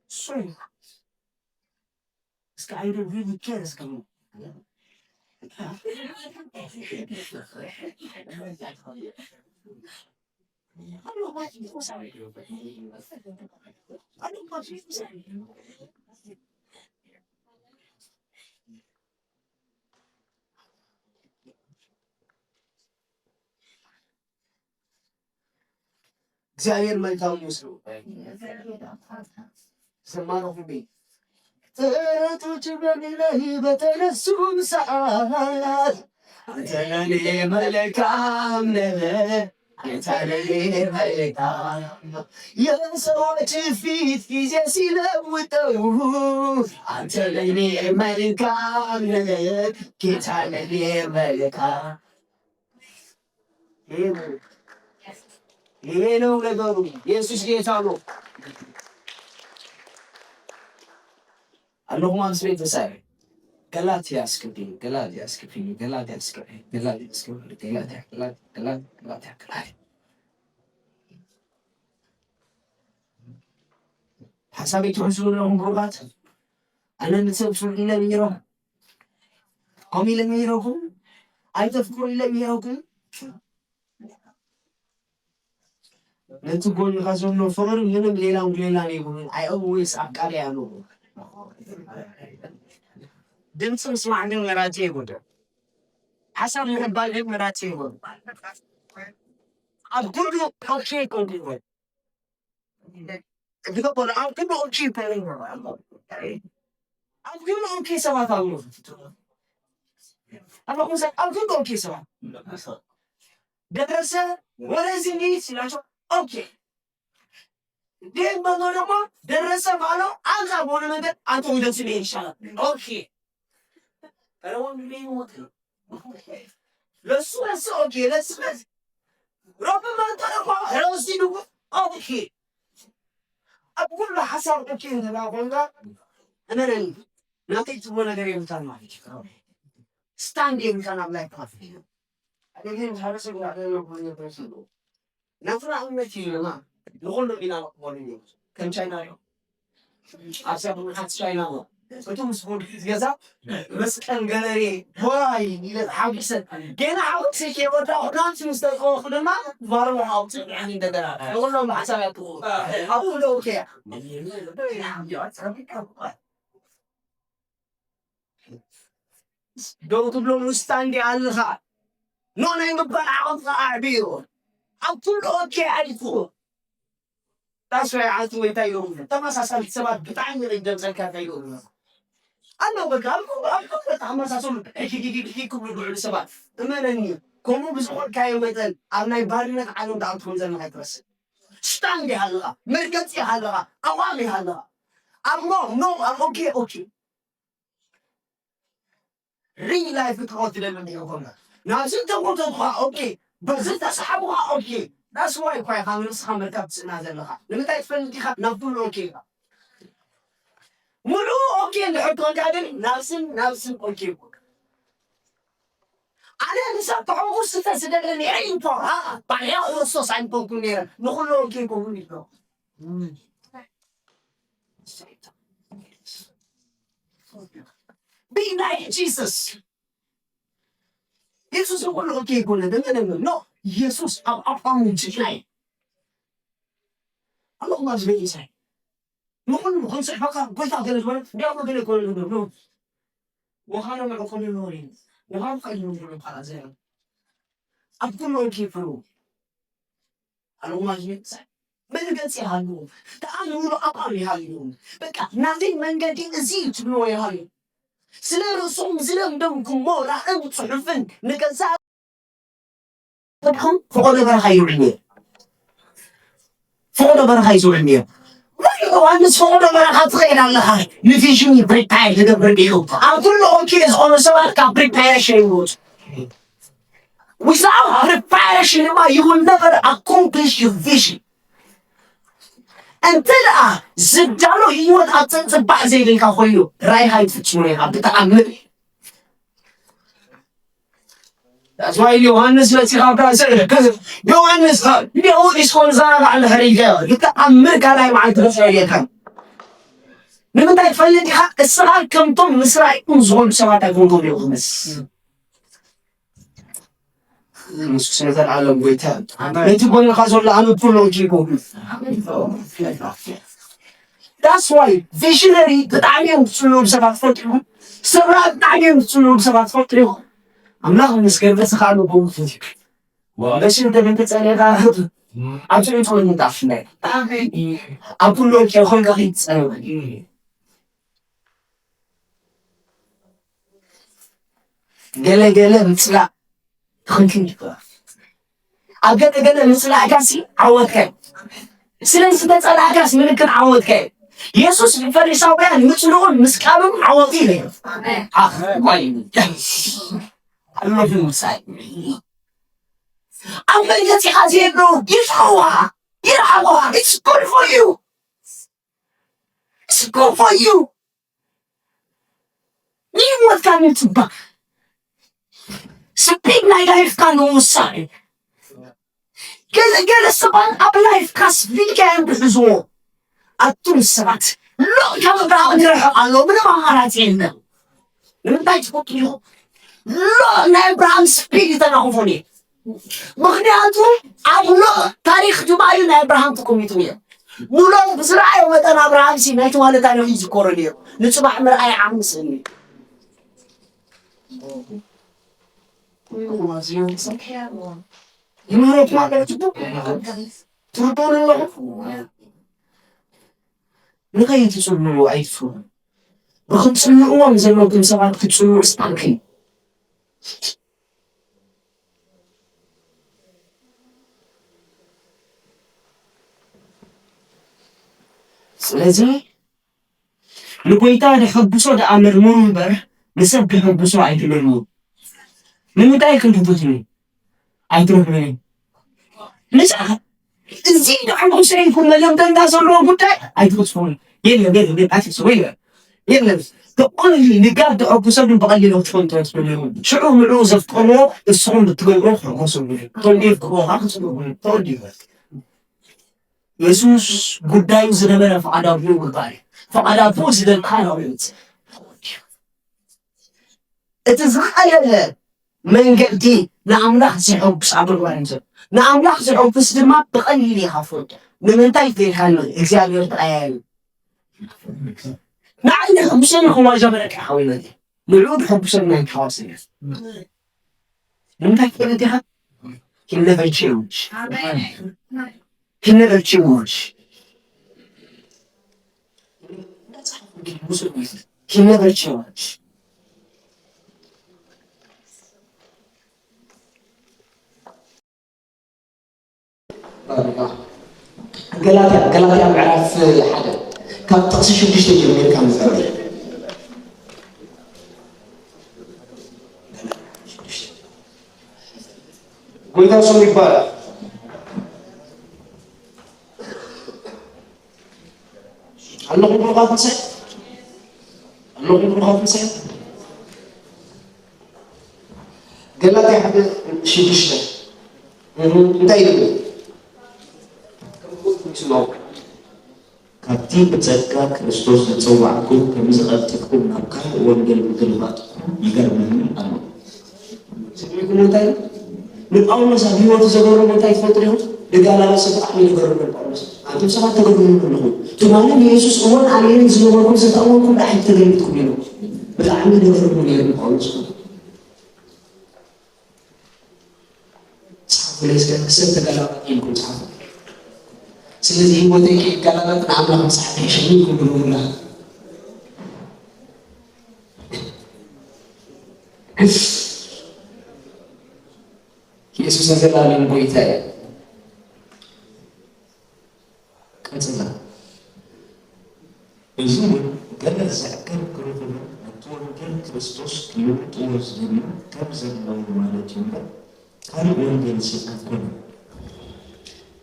so what እስከ I don't really care እስከ እግዚኣብሔር መልካም ይመስሉ ዝማሬ ኩቢ ጥረቶች በኔ ላይ በተነሱ ሰዓት አንተ ለኔ መልካም ነህ አንተ ለኔ መልካም የሰዎች ፊት ጊዜ ሲለውጠው አንተ ለኔ መልካም ነህ ጌታ ለኔ መልካም ይሄ ነው ነገሩ። ኢየሱስ ጌታ ነው። ኣለኹም ኣብ ስሜት ተሳሪ ገላትያ እስክብኝ ገላትያ እስክብኝ ገላትያ እስክብኝ ገላትያ እስክብኝ ገላትያ ገላትያ ገላትያ ገላትያ ሓሳበይ ትሕዝቡ ኣለኹም ብሩኻት ኣነ ንሰብ ስሉ ኢለ ነይሮም ከምኡ ኢለ ነይረኩም ኣይተፍቅሩ ኢለ ነይረኩም ነቲ ጎንኻ ዘሎ ፍቕሪ ምንም ሌላን ጉሌላን የብሉን። I always ኣፍቃሪ ኣለኹ። ድምፂ ምስማዕ ግን መራፂ ይጎድል። ሓሳብ ምቕባል ግን መራፂ ይጎድል። ኣብ ኩሉ ኦኬ ኮንኩ ይጎድል። እግዶ ኮነ ኣብ ኩሉ ኦኬ ኮንኩ ይጎድል። ኣብ ኩሉ ኦኬ ሰባት ኣለዉ። ኣብ ኩሉ ኦኬ ሰባት ደረሰ ወደዚ ሲላቸው ኦኬ። ዴን በሎ ደግሞ ደረሰ ባለው አንጻር በሆነ መንገድ አንተ ወደ ስሜ ይሻላል። ኦኬ። ኧረ ወንድሜ ይሞት ነው። ለሱ ለሱ ኦኬ፣ ለሱ ለሱ ሮብ መጥቶ ደግሞ ኧረ ወስዲ ድጉ ኦኬ። ኣብ ኩሉ ሓሳብ ኦኬ እንተላ ኮንካ እመነኒ ናተይ ትብሎ ነገር የብልካን ማለት እዩ። ስታንድ የብልካን ኣብ ላይፍ ማለት እዩ። ኣነ ግን ሓደ ሰብ እንዳለ ነው። ናትና እምነት እዩ ድማ ንኹሉ ኢና ንቕበሉ እዩ። ከም ቻይና እዮም። ኣብ ሰብ ምሓት ቻይና ነው። እቱ ምስ ጊዮርጊስ ገዛ መስቀል ገለሬ ዋይ ኢለ ተሓጒሰ። ገና ሓጒሰ ከይወዳእኹ ዳንስ ምስ ተፃወኹ ድማ ቫርሞ ኣውፅእ ብዓኒ እንደገና ንኹሎም ብሓሳብ ያትኹ ኣብኡ ዶ ኦኬ። ደው ትብሎ ውስታ እንዲ ኣለኻ ኖ ናይ ምባል ዓቕምኻ ኣዕብዮ። ኣብ ኩሉ ኦኬ ኣይትኹ። ዳስራይ ዓልቲ ወይ እንታይ ኢሎም ተመሳሳሊ ሰባት ብጣዕሚ ርደምፀልካ እንታይ ኢሎም ኣሎ በቃ ኣብ ኩሉ በቃ ኣመሳሰሉ ሒኪኪኪኪ ክብሉ ዝውዕሉ ሰባት እመነኒ። ከምኡ ብዝኾንካዮ መጠን ኣብ ናይ ባርነት ዓለም ዳኣ ትኾን ዘለኻ ኣይትረስዕ። ሽታ እንዲ ሃለኻ መርገፂ ሃለኻ ኣቋም ሃለኻ ኣብ ኖ ኖ ኣብ ኦኬ ኦኬ ሪል ላይፍ ክትኸው ትደሊ እንዲኹም ናብዚ ተጎተትኳ ኦኬ በዚ ተሳሓብኳ ኦኬ ዳስ ዋይ እኳ ኢኻ ንርስኻ ምርካብ ትስእና ዘለኻ ንምንታይ ትፈልጥ ኢኻ ናብ ኩሉ ኦኬ ኢኻ ሙሉ ኦኬ እንድሕር ኮንካ ግን ናብስን ናብስን ኦኬ ይኮንካ ኣነ ንሳ ተሐጉስ ዝተስደለኒ ዒንቶ ባሕያ ክርስቶስ ኣይንኮንኩ ነረ ንኩሉ ኦኬ ይኮኑ ይብሎ Be like Jesus. Jesus is one okay good. No, no, no. Jesus, I'm up on you tonight. I'm not going to say. No one wants to fuck up. Go out there. They are not going to go to the room. وهذا ما أقول له. وهذا قال له على زين. I'm going to keep you. ኣልማዝ ይብዛሕ መርገፂ ይሃልዎም ተኣምሮ ኣቋም ይሃልዎም በቃ ናተይ መንገዲ እዚ እዩ ትብልዎ ይሃሉ ስለ ርእሶም ዝለምደምኩሞ ራእን ፅሑፍን ንገዛ ፈቆዶ በረኻ ይውዕል ነይሩ ፈቆዶ በረኻ እዩ ዝውዕል ነይሩ ዮሃንስ ፈቆዶ በረኻ ትኸይድ ኣለኻ ንቪዥን ፕሪፓየር ዝገብር ገይሩ ኣብ ኩሉ ኦኬ ዝኾኑ ሰባት ካብ ፕሪፓየሬሽን ይወፁ Without preparation ድማ you will never accomplish your vision. እንተ ደኣ ዝዳሎ ህይወት ኣብ ፀንፅባሕ ዘይብልካ ኮይኑ ራይኻ ይትፍፅሙ ኢኻ ብተኣምር እዩ ዮሃንስ መፂኻ ዮሃንስ ሊኡ ኢስኮን ዛራባዕ እንድሕር ኢልካዮ ብተኣምር ካልኣይ መዓልቲ ክፅዕር የልካ ንምንታይ ትፈልጥ ኢኻ እስኻ ከምቶም ምስ ራእይኩም ዝኾኑ ሰባት ኣይኮንኩም ኢኹምስ ንሱ ስለዘለዓለም ጎይታ ነቲ ጎንኻ ዘሎ ኣነ ቱሎ ጂጎ That's why visionary ብጣዕሚ እዮም ዝፅልዎም ሰባት ትፈልጡ ኢኹም ስራ ብጣዕሚ እዮም ዝፅልዎም ሰባት ትፈልጡ ኢኹም ኣምላኽ ምስገን በስኻ ኣሎ ጎሙ ፈዚካ በሽን ተብንትፀኔኻ ኣብ ትዕቱ ንጣፍናይ ኣብ ኩሎም ኬኾንካ ከይትፀንበ ገለ ገለ ምፅላእ ትኽንክን ይግባእ ኣብ ገለ ገለ ምፅላእካሲ ዓወትካ እዩ ስለዚ ተፀላእካስ ምልክት ዓወትካ እዩ የሱስ ፈሪሳውያን ምፅልኡን ምስቃብም ዓወቱ እዩ ኣለፉ ምሳይ ኣብ መገፂኻ ዝየሎ ይርሓዋ ይርሓዋ it's good for you It's good for you. ንህይወትካ ምጽባቕ ስፒድ ናይ ላይፍካ ንምውሳእ እዩ። ገለ ገለ ሰባት ኣብ ላይፍካ ስፒድካ እዮም ዝሕዝዎ። ኣቱም ሰባት ሎቕ ካብ ምብራቕ ንርሕቕ ኣሎ ምንም ኣማራፂ የለን። ንምንታይ ትፈቱ ኢኹም? ሎቕ ናይ እብርሃም ስፒድ ይተናኽፎን እዩ። ምኽንያቱ ኣብ ሎጥ ታሪኽ ድማ እዩ ናይ ኣብርሃም ተኮሚቱ ነይሩ። ንሎጥ ብዝረኣዮ መጠን ኣብርሃም ሲ ናይ ትማሊ ታሪኽ እዩ ዝኮሮ ነይሩ። ንፅባሕ ምርኣይ ዓምስኒ ይማረክ ማለት ትርዶን ኣለኹ ንኸይትፅልኡ ኣይትፍሩ። ብኽትፅልእዎም ዘለኩም ሰባት ክትፅልኡ ስታንክን ስለዚ ንጎይታ ደሐጉሶ ደኣ መርምሩ እምበር ንሰብ ደሐጉሶ ኣይትመርምሩ። ንምንታይ ክንድትትኒ ኣይትረኽብን ንስኻ እዚ ደሐጉሶ ኢልኩም መለምተንታ ዘለዎ ጉዳይ ኣይትቕጽፉን። የለን የለን የለን ኣይትቕጽፉ የለን የለን ተቆኒ ንጋብ ደሐጉሶ ግን ብቐሊሉ ክትፈልጡ ትኽእሉ ሽዑ ምዕኡ ዘፍቀርዎ ንስኹም ብትገብሮ ክሕጎሱ ተወዲፍክዎ ክጽብሩ ተወዲፈት የሱስ ጉዳዩ ዝነበረ ፍቓድ ኣቦኡ ምግባር እዩ። ፍቓድ ኣቦኡ ዝደልካ ናብኡ ይውፅእ። እቲ ዝቐለለ መንገዲ ንኣምላኽ ዘሐጉስ ኣገልግሎት እዩ። ንኣምላኽ ዘሐጉስ ድማ ብቐሊል ኢኻ ትፈልጦ። ንምንታይ ትልካኒ እግዚኣብሔር ተቐያየሩ ንዓይ ዘሐጉሰኒ ከማይ ዘበለካ ሓወይ ንዕኡ ዘሐጉሰኒ ናይ ሓዋስ እዩ። ንምንታይ ትፈልጥ ኢኻ? He never change. He never change. He never change. ገላትያ ገላትያ ምዕራፍ ሓደ ካብ ጥቕሲ ሽዱሽተ ጀሚርካ ምዛር ጎይታ ስሙ ይባላል። ኣለኹም ብሩኻት ምሳይ ኣለኹም ብሩኻት ምሳይ ገላትያ ሓደ ሽዱሽተ እንታይ ይብል? ካብቲ ብጸጋ ክርስቶስ ዝጸዋዕኩም ከምዚ ቀልጢፍኩም ናብ ካልእ ወንጌል ምግልባጥኩም ይገርመኒ ኣሎ። ስሚዕኩም እንታይ ንጳውሎስ ኣብ ህይወቱ ዘገረሞ እንታይ ትፈልጡ ዲኹም? ደጋላባ ሰብ ብጣዕሚ ይገርሞ ንጳውሎስ። ኣንቱም ሰባት ተገርሙ ኣለኹም። ትማሊ ንየሱስ እወን ኣሜንን ዝነበርኩም ዝተእወንኩም ዳሕል ተገልቢጥኩም ኢሉ። ብጣዕሚ ይገርሙ ነይሩ ንጳውሎስ። ጸሓፉለይ እስከ ሰብ ተገላባጥ ኢልኩም ጸሓፉ። ስለዚ ህይወተይ ከይገላበጥ ንኣምላኽ ምጽሓፍ ይሕሸኒ ኢልኩም ብልውና። የሱስ ንዘላለም ጎይታ እዩ። ቀጽላ። እዚ እውን ገለ ዘዕገብ ክርኽብን ነቲ ወንጌል ክርስቶስ ክልውጥዎ ዝደልዩ ከም ዘለዉ ማለት እዩ እምበር ካልእ ወንጌል ስብከት ኣይኮነን።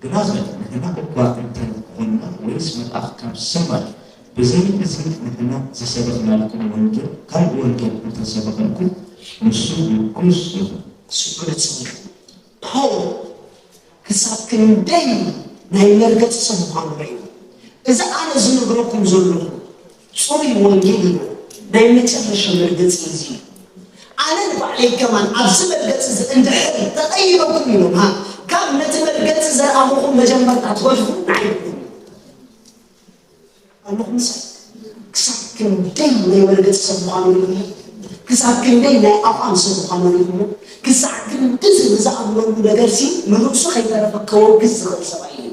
ግናኸ ንሕና እኳ እንታይ ኮንና ወይስ መልኣኽ ካብ ሰማይ ብዘይ እዚ ንሕና ዝሰበኽናልኩም ወንጌል ካልእ ወንጌል እንተሰበኸልኩም ንሱ ምርኩስ ይኹን። ስብከት ፓውል ክሳብ ክንደይ ናይ መርገጺ ሰብ ምዃኑ ርእዩ። እዚ ኣነ ዝነግረኩም ዘለኹ ጽሩይ ወንጌል እዩ፣ ናይ መጨረሻ መርገጺ እዩ እዚ። ኣነ ንባዕለይ ከማን ኣብዚ መርገጺ እዚ እንድሕር ተቐይረኩም ኢሎም፣ ሃ፣ ካብ ነቲ መርገጺ ዘርኣኹኹም መጀመርታ ትገድፉ ንዓይ ኢኹም። ኣለኹ ምሳይ ክሳብ ክንደይ ናይ መርገፂ ሰብ ምዃኑ ሪኢኹሞ ክሳብ ክንደይ ናይ ኣቋም ሰብ ምዃኑ ሪኢኹሞ ክሳብ ክንድዚ ንዝኣምነሉ ነገር ሲ ንርእሱ ከይተረፈ ከወግዝ ዝኽእል ሰብኣይ እዩ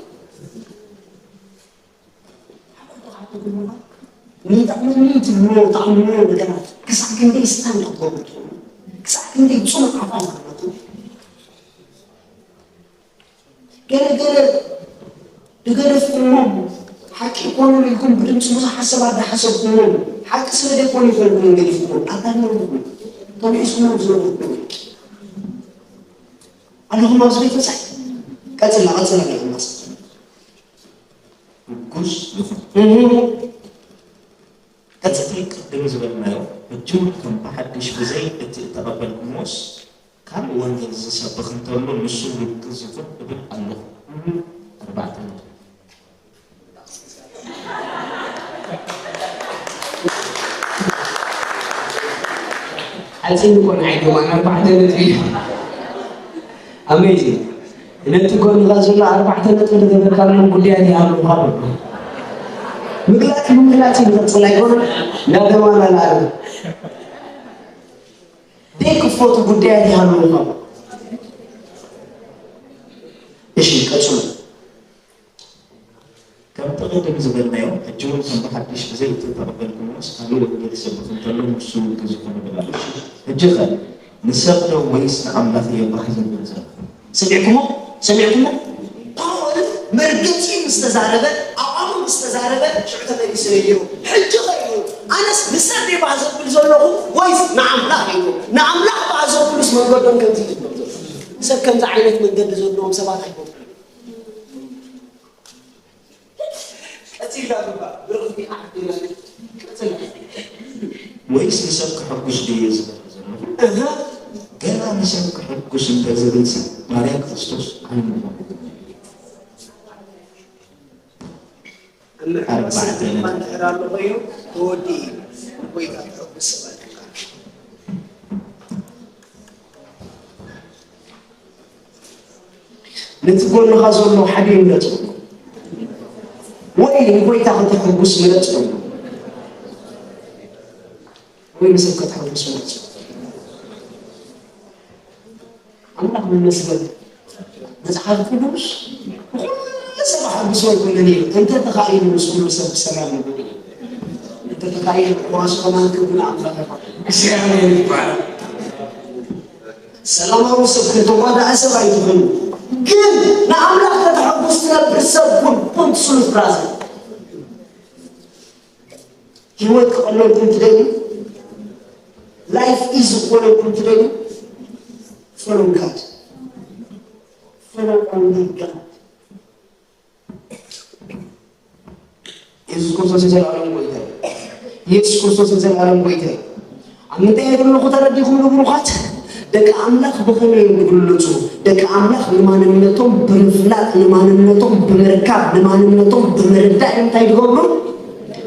ንጠቕመኒ ትብልዎ ተኣምንዎ ነገራት ክሳብ ክንደይ ስታንድ ክትገብሩ ትኽእሉ ክሳብ ክንደይ ፅኑዕ ኣቋም ክትመጡ ገለ ገለ ዝገደፍኩሞም ሓቂ ይኮኑን ኢልኩም ብድምፂ ብዙሓት ሰባት ዝሓሰብኩሞም ሓቂ ስለ ዘይኮኑ ይኮንኩም ገዲፍኩሞም ኣታለኩም ተምሒስኩሞም ዝነበርኩም ኣለኹም ኣብዚ ቤት መፅሓፍ ቀፅላ ቀፅላ ኣለኹም ማስ ምጉስ ይኹን ቀፅቲ ቅድም ዝበልናዮ ሕጂ እውን ከም ብሓድሽ ብዘይ እቲ እተቐበልኩምዎስ ካልእ ወንጌል ዝሰብኽ እንተሎ ንሱ ምርኩስ ይኹን እብል ኣለኹ። ኣርባዕተ ነጥቢ። ሓፂን እኮ ንዓይ ከማን ኣርባዕተ ነጥቢ። ኣሜዚንግ። ነቲ ጎንኻ ዘሎ ኣርባዕተ ነጥቢ ዝገበርካሎም ጉዳያት ይሃልዉኻ ኣሎ። ምግላጽ ብምግላጽ እዩ ዝቐጽል ኣይኮነን፣ እንዳተማላለኣሉ። ዘይክፈቱ ጉዳያት ይሃልዉኻ ኣሎ። እሺ፣ ቀጽሉ። ከምቲ ቅድም ዝበልናዮ፣ ሕጂ እውን ከም ብሓድሽ ብዘይ እቲ ተቐበልኩምዎስ፣ ካልእ ወንጌል ይሰብኽ እንተሎ፣ ንሱ እውን ክዚ ክምግባር። ሕጂ ኸ ንሰብ ዶ ወይስ ንኣምላኽ እየ ባህ ዘብል ዘሎ? ሰሚዕኩሞ? ሰሚዕኩሞ? ፓወል መርገጺ ምስ ተዛረበ፣ ኣቋሙ ምስ ተዛረበ፣ ሽዑ ተመሊሱ ነጊሩ። ሕጂ ኸ ኢሉ፣ ኣነስ ንሰብ እየ ባህ ዘብል ዘለኹ ወይስ ንኣምላኽ ኢሉ? ንኣምላኽ ባህ ዘብሉስ መንገዶም ከምዚ እዩ ዝብሎም ዘሎ። ሰብ ከምዚ ዓይነት መንገዲ ዘለዎም ሰባት ኣይኮኑን። ቀጺልና እባ ብርኽቲ ዓዲ ቀጽልና። ወይስ ንሰብ ከሐጉስ ድየ ዝገብር ዘለኹ? እህ። ገና ንሰብ ከሐጉስ እንተ ዝብልሲ ባርያ ክርስቶስ ኣይምኾንኩን። ኣብ መሐጎሲ ኣርባዕተ ነጥቢ። እንድሕር ኣሎ ኮይኑ ተወዲኡ እዩ። ጎይታ ከሐጉስ ሰባት። ነቲ ጎንኻ ዘሎ ሓደ ይምረጽ፣ ወይ ንጎይታ ከተሐጉስ ምረጽ፣ ወይ ንሰብ ከተሐጉስ ምረጽ። ኣምላኽ ይመስገን፣ መጽሓፍ ቅዱስ ንኹሉ ሰብ ኣሐጉሶ ኣይኮነን ኢሉ፣ እንተ ተኻኢሉ ምስ ኩሉ ሰብ ብሰላም ንግበር። እንተ ተኻኢሉ ሕዋሱ ከማን ክብሉ ኣምላኽ ይባርክ። እግዚኣብሔር ይባረክ። ሰላማዊ ሰብ፣ ከተዋዳእ ሰብ ኣይትኹን። ግን ንኣምላኽ ከተሐጉስ ትነብር ሰብ ኩን። ፖንት ስሉት ብራዘር። ህይወት ክቐለልኩም ትደልዩ? ላይፍ ኢዚ ክኾነልኩም ትደልዩ? ፎሎ ጋድ። ፎሎ ኦንሊ ጋድ። የሱስ ክርስቶስ የዘለኣለም ጎይታ እዩ። የሱስ ክርስቶስ የዘለኣለም ጎይታ እዩ። ኣብ ምንታይ እየ ዘለኹ ተረዲኹም ዶ ብሩኻት? ደቂ ኣምላኽ ብኸመይ እዮም ዝግለጹ? ደቂ ኣምላኽ ንማንነቶም ብምፍላጥ፣ ንማንነቶም ብምርካብ፣ ንማንነቶም ብምርዳእ እዮም እንታይ ዝገብሩ?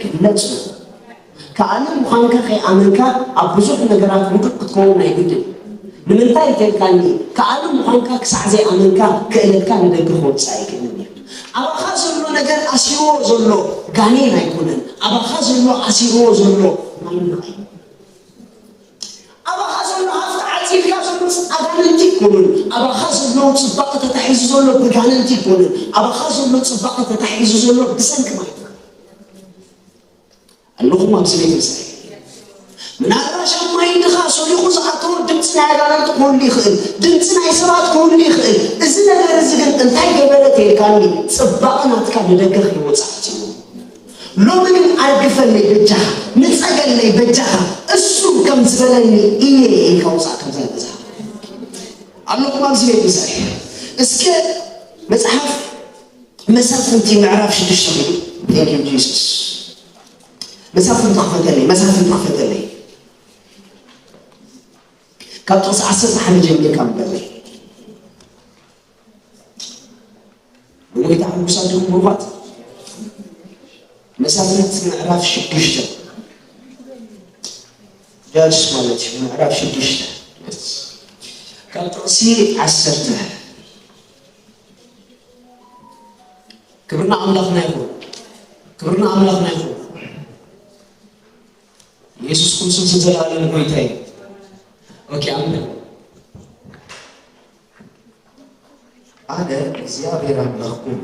ይግለጹ። ከኣሊ ምዃንካ ከይኣመንካ ኣብ ብዙሕ ነገራት ውዱቕ ክትከውን ኣይግድን። ንምንታይ እንተልካኒ፣ ከኣሊ ምዃንካ ክሳዕ ዘይኣመንካ ክእለትካ ንደገ ክወጽእ ኣይክእልን እዩ። ኣባኻ ዘሎ ነገር ኣሲርዎ ዘሎ ጋኔን ኣይኮነን። ኣባኻ ዘሎ ኣሲርዎ ዘሎ ማንነት እዩ። ኣባኻ ዘሎ ሃፍቲ ዓጺልካ ዘሎ ኣጋንንቲ ኣይኮኑን። ኣባኻ ዘሎ ጽባቐ ተታሒዙ ዘሎ ብጋንንቲ ኣይኮነን። ኣባኻ ዘሎ ጽባቐ ተታሒዙ ዘሎ ብሰንኪ ማይትካ ኣለኹም ኣብዚ ቤት ምሳይ። ምናልባሽ ኣብ ማይንድኻ ሰሊኹ ዝኣተወ ድምፂ ናይ ኣጋንንቲ ክህሉ ይኽእል፣ ድምፂ ናይ ሰባት ክህሉ ይኽእል። እዚ ነገር እዚ ግን እንታይ ገበረ ተይልካኒ፣ ፅባቐ ናትካ ንደገ ከይወፅእ ዓፂዎ። ሎሚ ግን ኣርግፈለይ በጃኻ፣ ንፀገለይ በጃኻ፣ እሱ ከም ዝበለኒ እየ ኢልካ ውፃእ ካብዛ ገዛ። ኣለኹም ኣብዚ ቤት ምሳይ። እስከ መፅሓፍ መሳፍንቲ ምዕራፍ ሽዱሽተ ኺዱ። Thank you Jesus። መሳፍንቲ ክፈተለይ፣ መሳፍንቲ ክፈተለይ። ካብ ጥቕሲ ዓሰርተ ሓደ ጀሚርካ ኣንብበለይ። ብጎይታ ሕጉሳት ዲኹም ብሩኻት? መሳፍንቲ ምዕራፍ ሽዱሽተ። ጃጅስ ማለት እዩ። ምዕራፍ ሽዱሽተ ካብ ጥቕሲ ዓሰርተ። ክብርና ኣምላኽና ይኹን። ክብርና ኣምላኽና ይኹን። ኢየሱስ ክርስቶስ ንዘለኣለም ጎይታ እዩ። ኦኬ፣ ኣሜን። ኣነ እግዚኣብሔር ኣምላኽኩም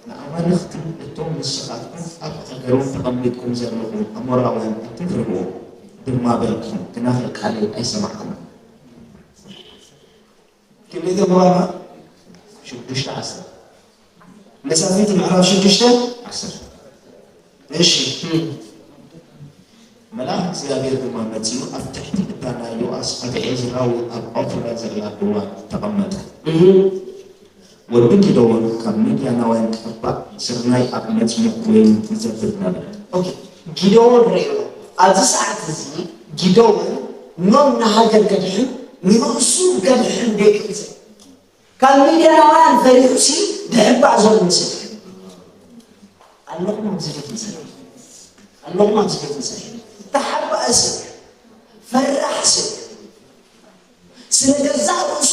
ንኣማልኽቲ እቶም ንስኻትኩም ኣብ ሃገሮም ተቐሚጥኩም ዘለኹም ኣሞራውያን እንትትርእዩ ድማ በልኩም፣ ግናኸ ቃለይ ኣይሰማዕኩምን። ክንደይ ተንብባና? ሽዱሽተ ዓሰርተ። መሳፍንቲ ምዕራፍ ሽዱሽተ ዓሰርተ። እሺ። እም። መልኣኽ እግዚኣብሔር ድማ መጺኡ ኣብ ትሕቲ እታ ናይ ዮኣስ ኣብ ኤዝራዊ ኣብ ዖፍራ ዘላ ድዋ ተቐመጠ። እም። ወዲ ጊደዎን ካብ ሚድያናውያን ቀባእ ስርናይ ኣብ መጽሙቕ ወይኒ ይዘብጥ ነበረ። ኦኬ፣ ጊደዎን ርእዮ። ኣብዚ ሰዓት እዚ ጊደዎን ኖን ንሃገር ከድሕን ንርእሱ ከድሕን ደቂሰ ካብ ሚድያናውያን ፈሪሑሲ ድሕባእ ዘሎ ሰብ እዩ። ኣለኹም ኣብዚ ቤት ምሳይ። ኣለኹም ኣብዚ ቤት ምሳይ። ተሓባእ ሰብ፣ ፈራሕ ሰብ፣ ስለ ገዛእ ርእሱ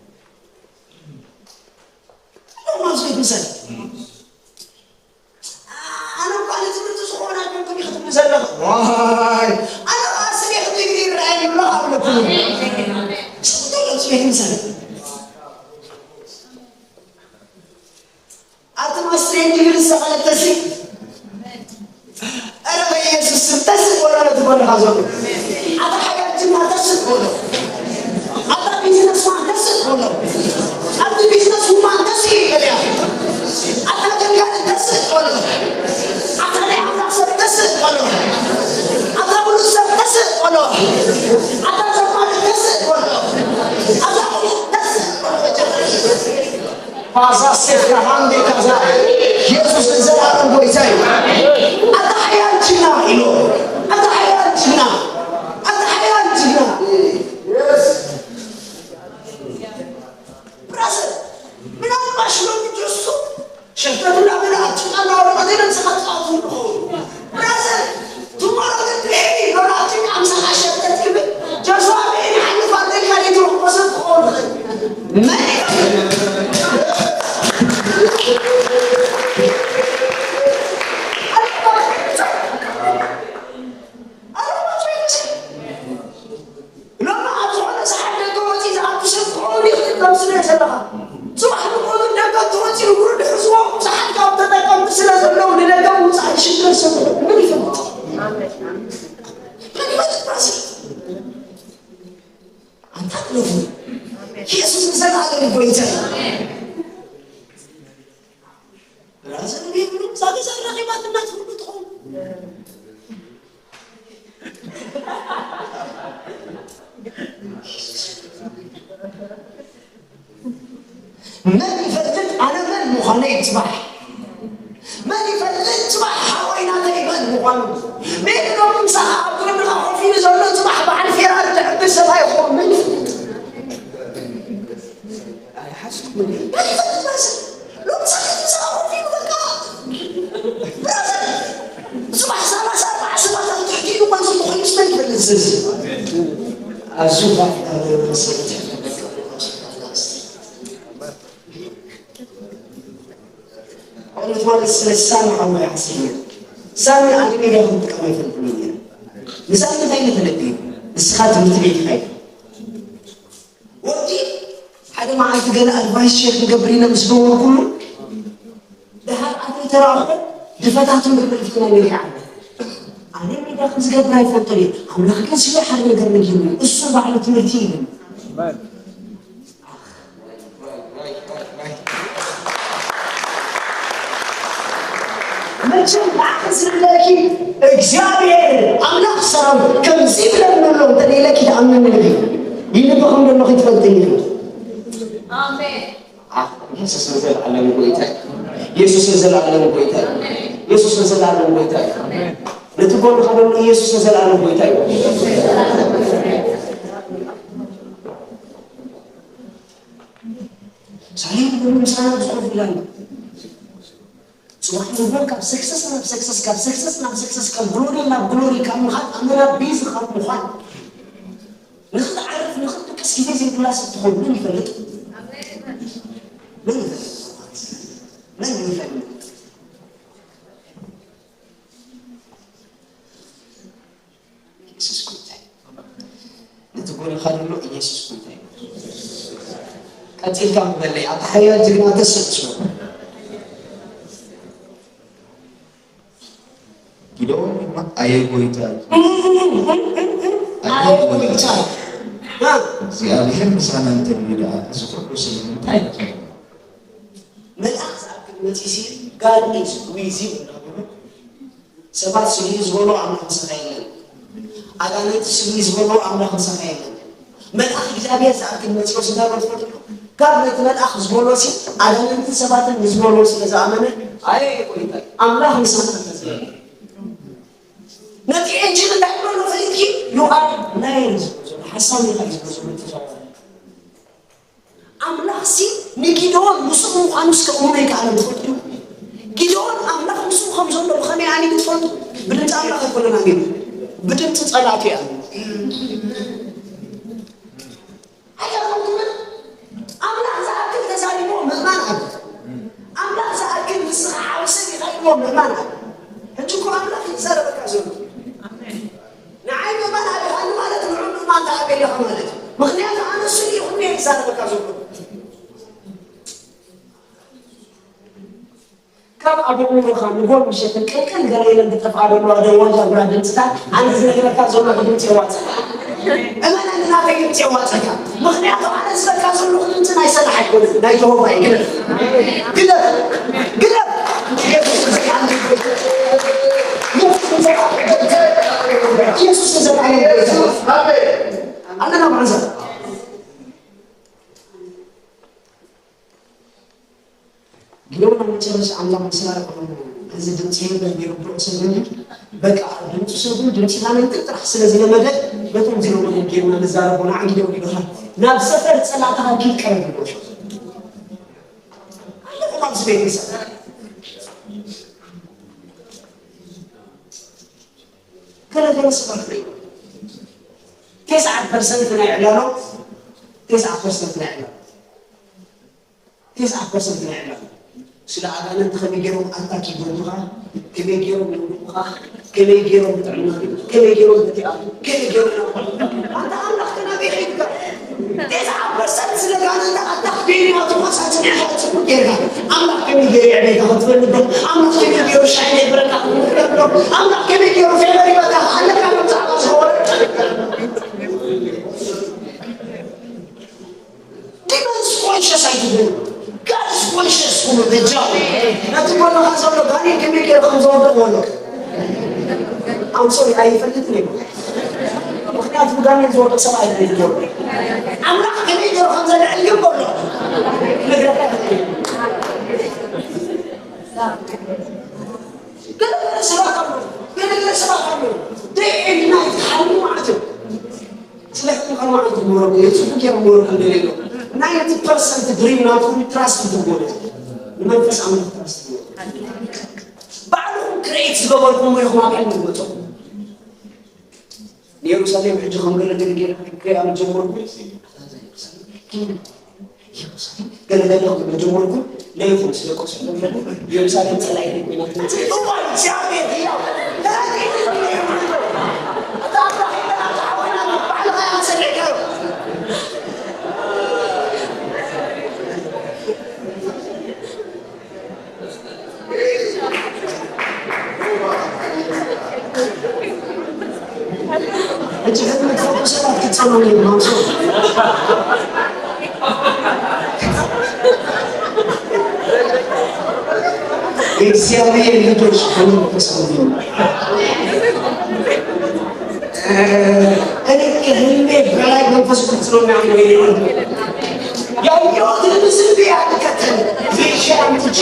እሞ ኣብዚ ቤት ምሰል ኣነ እኳ ንትምህርቲ ዝኾን ኣይኮንኩን ኢኺ ትብሊ ዘለኺ። ዋይ ኣነ ኸዓ ስለ ዲግሪ ይረኣየኒ ኣሎ ካብ ኣለኩ። ስንቶ ኣብዚ ቤት ምሰል ኣብቲ ማስትሬን ዲግሪ ዝሰቐለተሲ ኧረ በኢየሱስ ስም ተስእ በሎ ነቲ ጎንኻ ዘሎ። ኣታ ሓያል ጅግና ተስእ በሎ። ኣታ ቢዝነስማን ተስእ በሎ። ኣቲ ቢዝነስ ውማን ተስእ በልያ። ኣታ ገንጋሪ ተስእ በሎ። ኣታ ናይ ኣምላኽ ሰብ ተስእ በሎ። ኣታ ብሉጽ ሰብ ተስእ በሎ። ኣታ ዘማሪ ተስእ በሎ። ኣታ ብሉጽ ተስእ በሎ። ፋዛ ሴፍራ ሃንዴ ካዛ ኢየሱስ ንዘለኣለም ጎይታ እዩ። ኣታ ሓያል ጅግና ኢሉ ኣታ ሓያል ጅግና ኣታ ሓያል ጅግና ብራዘር ምናልባሽ ሎሚ ጀሱ ሸፍተት እንዳበለ ኣብ ጭቃ እንዳወረቐ ዘይነብስኻ ፃወት ንኸውን ብራዘር ትማሮ ግን ሬዲ ሎሚ ኣብ ጭቃ ምሳኻ ሸፍተት ክብል ጀሱ ኣበየን ይሓልፍ ኣለካ ዘይትረኽቦ ሰብ ክኸውን ትኽእል መን ኣንታ ትለፉ። ኢየሱስ ንዘለኣለም ጎይታ እዩ። ብራዘር ቤት ብሎ፣ እዛ ገዛ ኣራኺባትና ትፈልጡ ትኾኑ። መን ይፈልጥ ኣነ መን ምዃነይ ጽባሕ? መን ይፈልጥ ጽባሕ ሓወይ ናተይ መን ምዃኑ? መን ኢሎም ምሳኻ ኣብ ጎንኻ ኮፍ ኢሉ ዘሎ ጽባሕ በዓል ፌራሪ ትዕብር ሰብኣይ ይኸውን መን ይፈልጥ? ኣይሓስብኩምን። መን ይፈልጥ በስ? ሎም ሳዕት ምሳኻ ኮፍ ኢሉ በቃ። ብራዘር፣ ጽባሕ ሰላሳ ኣርባዓ ሰባት ኣብ ትሕቲ ኢሉ እኳ እንተኾይኑስ መን ይፈልጥ ዝርዝር? ኣዝዩ ፋብሪካ መሰረት እውነት ማለት ስለ ሳሚ ሓወይ ሓሲብ እየ። ሳሚ ኣነ ሜድያ ክጥቀም ኣይፈልጥን እየ። ንሳሚ እንታይ እዩ ተለብዩ? ንስኻ ትምህርቲ ቤት ኢኻ ኢሉ። ወዲ ሓደ መዓልቲ ገለ ኣድቫይስ ሼር ክገብር ኢለ ምስ ደወልኩሉ፣ ደሓር ኣተይ ተራእኹ ድፈታቱን ክብል ፍትና ነሪዓ። ኣነ ሜዳ ከም ዝገብር ኣይፈልጦን እየ። ኣምላኽ ግን ስለ ሓደ ነገር ነጊሩኒ፣ እሱ ባዕሉ ትምህርቲ ይብል። መቸም ንዓኺ ዝብለኪ እግዚኣብሔር ኣምላኽ ሰራዊት ከምዚ ይብለኒ ኣሎ እንተ ኢለኪ ትኣምንኒ ኢኺ። ይልብኺ ከም ዘለኺ ትፈልጥኒ ኢኺ። ኣሜን። ኣህ፣ ኢየሱስ ንዘለዓለም ጎይታ እዩ። ኢየሱስ ንዘለዓለም ጎይታ እዩ። ኢየሱስ ንዘለዓለም ጎይታ እዩ። ነቲ ጎንኻ ዘሎ ኢየሱስ ንዘለዓለም ጎይታ እዩ። ሳሌም ብምምሳና ዝኾፍ ኢላና። ጽባሕ ንግሆ ካብ ሰክሰስ ናብ ሰክሰስ፣ ካብ ሰክሰስ ናብ ሰክሰስ፣ ካብ ግሎሪ ናብ ግሎሪ፣ ካብ ምኻድ ኣመና ቢዚ ካብ ምዃን ንኽትዓርፍ፣ ንኽትድቅስ ግዜ ዘይብላ ሰብ ትኾን መን ይፈልጥ? መን ይፈልጥ? መን ይፈልጥ? ኢየሱስ ጎይታ እዩ። ነቲ ጎንኻ ዘሎ ኢየሱስ ጎይታ እዩ። ቀጺልካ ክበለይ፣ ኣታ ሓያል ጅግና ተስእ ትስሎ። ጊደዎን ድማ ኣየ ጎይታ እዩ። ኣየ ኣየ ጎይታ። ጎይታ። እግዚኣብሔር ምሳና እንተልዩ ደኣ እዚ ኩሉ ስለምንታይ እዩ? መልኣኽ ዝኣክል መጺሲ፣ God is with you እናበሉ ሰባት ስግዩ ዝበሎ ኣምላኽ ምሳኻ የለን። ኣጋንንቲ ስግዩ ዝበሎ ኣምላኽ ምሳኻ የለን። መልኣኽ እግዚኣብሔር ዝኣክል መጺኦ ስጋሎ ትፈልጡ? ካብ ነቲ መልኣኽ ዝበሎ ሲ ኣጋንንትን ሰባትን ንዝበሎ ስለ ዝኣመነ ኣየ ጎይታይ ኣምላኽ ምሳኻ እንተዘየለ ነቲ ኤንጅል እንታይ ብሎ ፈሊጥኪ? You are lying ዝብሎ ዘሎ ሓሳዊ ኢኻ እዩ ዝብሎ ዘሎ ተዛዋሪ። ኣምላኽሲ ንጊደዎን ምስኡ ምዃኑ እስከ እሙን ኣይከኣለን ትፈልጡ? ጊደዎን ኣምላኽ ምስኡ ከም ዘሎ ብኸመይ ኣሚኑ ትፈልጡ? ብድምፂ ኣምላኽ ኣይኮነን ኣሚኑ፣ ብድምፂ ፀላእቱ እዩ ኣሚኑ። ኣይገርመኩምን? ኣምላኽ ዝኣክል ተዛሪብዎ ምእማን ኣሎ። ኣምላኽ ዝኣክል ንስኻ ዓቢ ሰብ ኢኻ ኢልዎ ምእማን ኣሎ። ሕጂ እኮ ኣምላኽ እዩ ዝዛረበካ ዘሎ። ንዓይ ምእማን ኣቢኻኒ ማለት ንዑ ምእማን ተኣቢለኻ ማለት እዩ። ምኽንያቱ ኣነ እሱ ኢኹም እየ ዝዛረበካ ዘሎ። ካብ ኣጎምሮኻ ንጎል ምሸትን ቅልቅል ገለ ኢለን ዝጠፍኣ ዘለዋ ደዋጃ ጉራ ድምፅታት ኣነ ዝነግረካ ዘለኹ ድምፂ የዋፅእ። እመነኒ ናተይ ድምፂ የዋፅእካ። ምኽንያቱ ኣነ ዝበካ ዘለኹ ድምፂ ናይ ሰላሕ ኣይኮነን፣ ናይ ጀሆቫ እዩ። ግለፍ፣ ግለፍ፣ ግለፍ። ኢየሱስ ንዘለዓለም ጎይታ። ኢየሱስ ንዘለዓለም ጎይታ። ኣለና ማዕዛ። ጊደዎን ኣብ መጨረሻ ኣምላኽ ምስ ረኣየ፣ እዚ ድምፂ የለን፣ ይርድኦ ሰብ የለን። በቃ ድምፂ ሰጉ ድምፂ ናመንጥል ጥራሕ ስለ ዝለመደ፣ በቶም ዝለመዱ ጌርና ንዛረቦ። ንዓ ጊደዎን ይበሃል፣ ናብ ሰፈር ፀላእትኻ ኪድ ቅረብ ይብሎ። ኣለኹም ኣብዚ ቤተሰብ። ገለ ገለ ሰባት ርኢኹም፣ ተስዓ ፐርሰንት ናይ ዕላሎም፣ ተስዓ ፐርሰንት ናይ ዕላሎም፣ ተስዓ ፐርሰንት ናይ ዕላሎም። ስለ ኣጋንንቲ ከመይ ገይሮም ኣታክ ይገብሩኻ፣ ከመይ ገይሮም የውድቑኻ፣ ከመይ ገይሮም ብጥዕና፣ ከመይ ገይሮም በቲኣም፣ ከመይ ገይሮም ናባኻ። ኣንታ ኣምላኽ ከ ናበይ ከይድካ? ተስዓ ፐርሰንት ስለ ጋንንታ ኣታክ ገይሩ ናቱ ኻሳ ጽኒዕካ ጽቡቕ ጌርካ። ኣምላኽ ከመይ ገይሩ የዕቤካ ክትፈልጥ ዶ? ኣምላኽ ከመይ ገይሩ ሻዕቤ ብረካ ክትፈልጥ ዶ? ኣምላኽ ከመይ ገይሩ ፌቨር ይበካ ኣለካ ዶ ብዛዕባ ዝኸወረ? ኣይፈልጥን እዩ። ምኽንያቱ ብጋኔን ዝወድቕ ሰብ ኣይፈልጥን እዩ። ኣምላኽ ከመይ ገይሩ ከም ዘልዕል ግን በሎ። ነግረካ ገለ ገለ ሰባት ኣለዉ፣ ገለ ገለ ሰባት ኣለዉ። ደይ ኤንድ ናይት ሓልሙ ማለት እዩ። ስለ ሕልምኻ ንባዕሉ ትግበረሉ፣ የሱስ ገይሩ ምወርዱ እንደሌሎ። ናይንቲ ፐርሰንት ድሪም ናትኩም ትራስት ትግበሩ። ንመንፈስ ኣምላኽ ትራስት ትግበሩ። ባዕልኹም ክሬት ዝገበርኩም ኢኹም ኣብ ሕልሚ ትመጹ። ንየሩሳሌም ሕጂ ከም ገለ ገለ ገይረ ክሪኣ ምስ ጀመርኩ፣ ገለ ገለ ክብል ጀመርኩ። ለይቱ ምስ ደቂ ኣንስትዮ የለን። ኢየሩሳሌም ጸላኢተይ ኮይና ትመጽእ። እዋይ፣ እግዚኣብሔር ህያው። ተራዲእኒ እየ ማለት ነው። እታ ኣምላኽ ይበላ፣ እታ ሓወይና ባዕልኻ ኢኻ ሰሪዕካዮ። ሕጂ ሕልሚ ትፈትዉ ሰባት ክትጸልዉ እዮም፣ ማምሶ። የእግዚኣብሔር ልጆች ከመንፈስ ቅዱስ። እኔ ህልሜ በላይ መንፈስ ቅዱስ ነው የሚያምነው። ያየሁትን ምስል ያልከተል ቪዥን አምጥቼ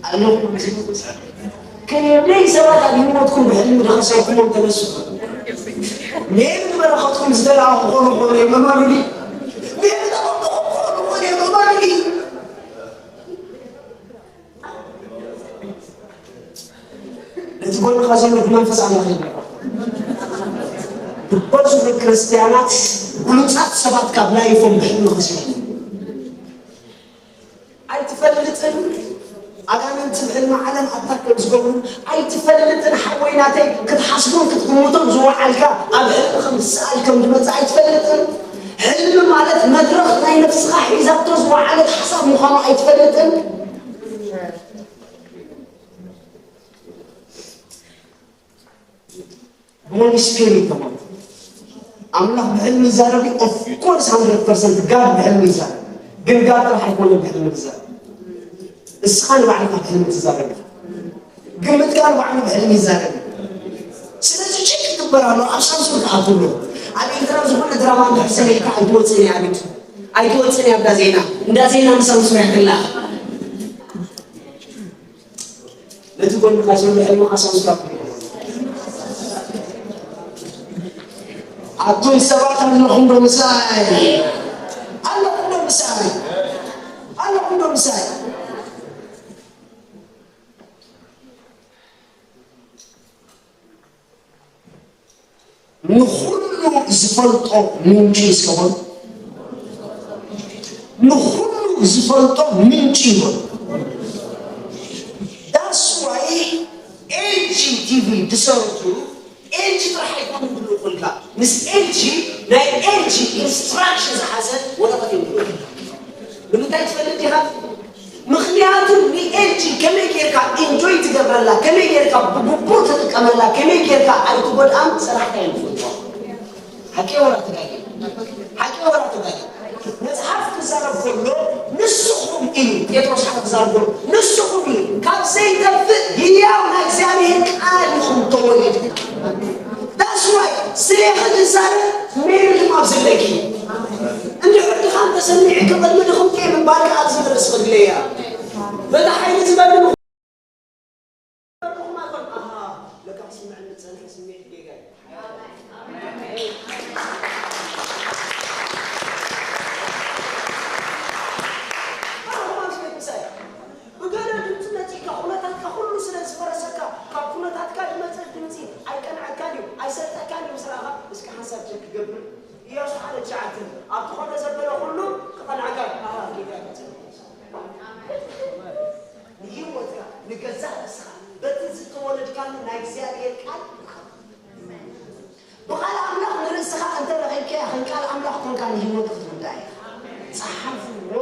ኣለኹ። ከመይ ሰባት ኣብ ህይወትኩም ብሕልሚ ዝኸሰርኩሞም ተነሱ። ሜቢ ንበረኸትኩም ዝተላእኹ ክኾኑ ይኽእሉ እዮም፣ እመኑኒ። ሜቢ ተቐብኹም ክኾኑ ይኽእሉ እዮም፣ እመኑኒ። ነቲ ጎንኻ ዘሎ ብመንፈስ ኣምላኽ ይምራሕ። ብብዝሒ ክርስትያናት ብሉጻት ሰባት ካብ ላይፎም ብሕልሚ ኸሲሮም። ኣይትፈልጥን ኣጋንንትን ሕልሚ ዓለም ኣታክ ከም ዝገብሩ ኣይትፈልጥን። ሓወይ ናተይ ክትሓስቦን ክትግምቶን ዝወዓልካ ኣብ ሕልሚ ከም ዝሰኣል ከም ዝመጽእ ኣይትፈልጥን። ሕልሚ ማለት መድረኽ ናይ ነፍስኻ ሒዛቶ ዝወዓለት ሓሳብ ምዃኑ ኣይትፈልጥን። ሆሊ ስፒሪት ተባለ። ኣምላኽ ብሕልሚ ይዛረብ። ኦፍ ኮርስ ሃንድረድ ፐርሰንት ጋድ ብሕልሚ ይዛረብ። ግን ጋድ ጥራሕ ኣይኮነን ብሕልሚ ዝዛረብ። እስኻ ንባዕልኻ ብሕልሚ ትዛረብ። ግምትካ ንባዕሉ ብሕልሚ ይዛረብ። ስለዚ ቼክ ይግበር ኣሎ። ኣብ ሳምሶን ክኣቱ ኣሎ። ኣብ ኤርትራ ዝኾነ ድራማ እንድሕር ሰሪሕካ ኣይትወፅእን እያ ቤት። ኣይትወፅእን እያ እንዳ ዜና። እንዳ ዜና ንሳምሶን እያ ትላኽ። ነቲ ጎንኻ ዘሎ ሕልሚ ኣሳንሱራ ትብሎ። ኣቱም ሰባት ኣለኹም ዶ ምሳይ? ኣለኹም ዶ ምሳይ? ኣለኹም ዶ ምሳይ? ንኹሉ ዝፈልጦ ምንጪ እስከ በሉ። ንኹሉ ዝፈልጦ ምንጪ ይበሉ። That's why ኤል ጂ ቲ ቪ ዝሰርቱ ኤል ጂ ጥራሕ ኣይኮኑን ዝልእኹልካ፣ ምስ ኤል ጂ ናይ ኤል ጂ ኢንስትራክሽን ዝሓዘ ወረቐት እዮም ዝልእኹልካ። ንምንታይ ትፈልጥ ዲኻ? ምኽንያቱ ንኤል ጂ ከመይ ጌርካ ኢንጆይ ትገብረላ፣ ከመይ ጌርካ ብግቡእ ትጥቀመላ፣ ከመይ ጌርካ ኣይትጎድኣን ሰራሕታ እዮም ዝፈልጥዋ። ሓቂ ወላ ተጋጊ? ሓቂ ወላ ተጋጊ? መጽሓፍ ክዛረብ ከሎ ንስኹም እዩ፣ ጴጥሮስ ሓደ ክዛረብ ከሎ ንስኹም እዩ፣ ካብ ዘይጠፍእ ህያው ናይ እግዚኣብሔር ቃል ኢኹም ተወሊድኩም። That's why ስሌኺ ትዛረብ ሜሪ ድማ ኣብ ዘለኪ። እንድሕር ድኻም ተሰሚዕኪ ቅድሚ ድኽምቲ ምባልኪ ኣብዚ ድረስ መግለያ። በታ ሓይሊ ዝበሉ ንኹም ኣለኹም። ኣሃ፣ ለካ ክስምዐኒ ዝጸንሐ ስምዒት ጌጋ እዩ። ኣርባዕተ ምሳይ ብገለ ድምፂ መፂእካ፣ ኩነታትካ ኩሉ ስለ ዝፈረሰካ፣ ካብ ኩነታትካ ዝመፀ ድምፂ ኣይቀንዐካን እዩ፣ ኣይሰልጠካን እዩ ምስ ረኣኻ፣ እስኪ ሓንሳብ ቸክ ክገብር። ኢያሱ ሓደ ትሽዓተ፣ ኣብቲ ኾነ ዘበለ ኩሉ ክቐንዐካ እዩ። ኣሃ፣ ጌጋ ይመፀኒ። ንህይወትካ፣ ንገዛእ ርእስኻ፣ በቲ ዝተወለድካሉ ናይ እግዚኣብሔር ቃል ብቓል ኣምላኽ ንርእስኻ እንተ ረኺብካያ፣ ከም ቃል ኣምላኽ ኮንካ ንህይወት ክትውዳእ ኢኻ። ጸሓፍዎ።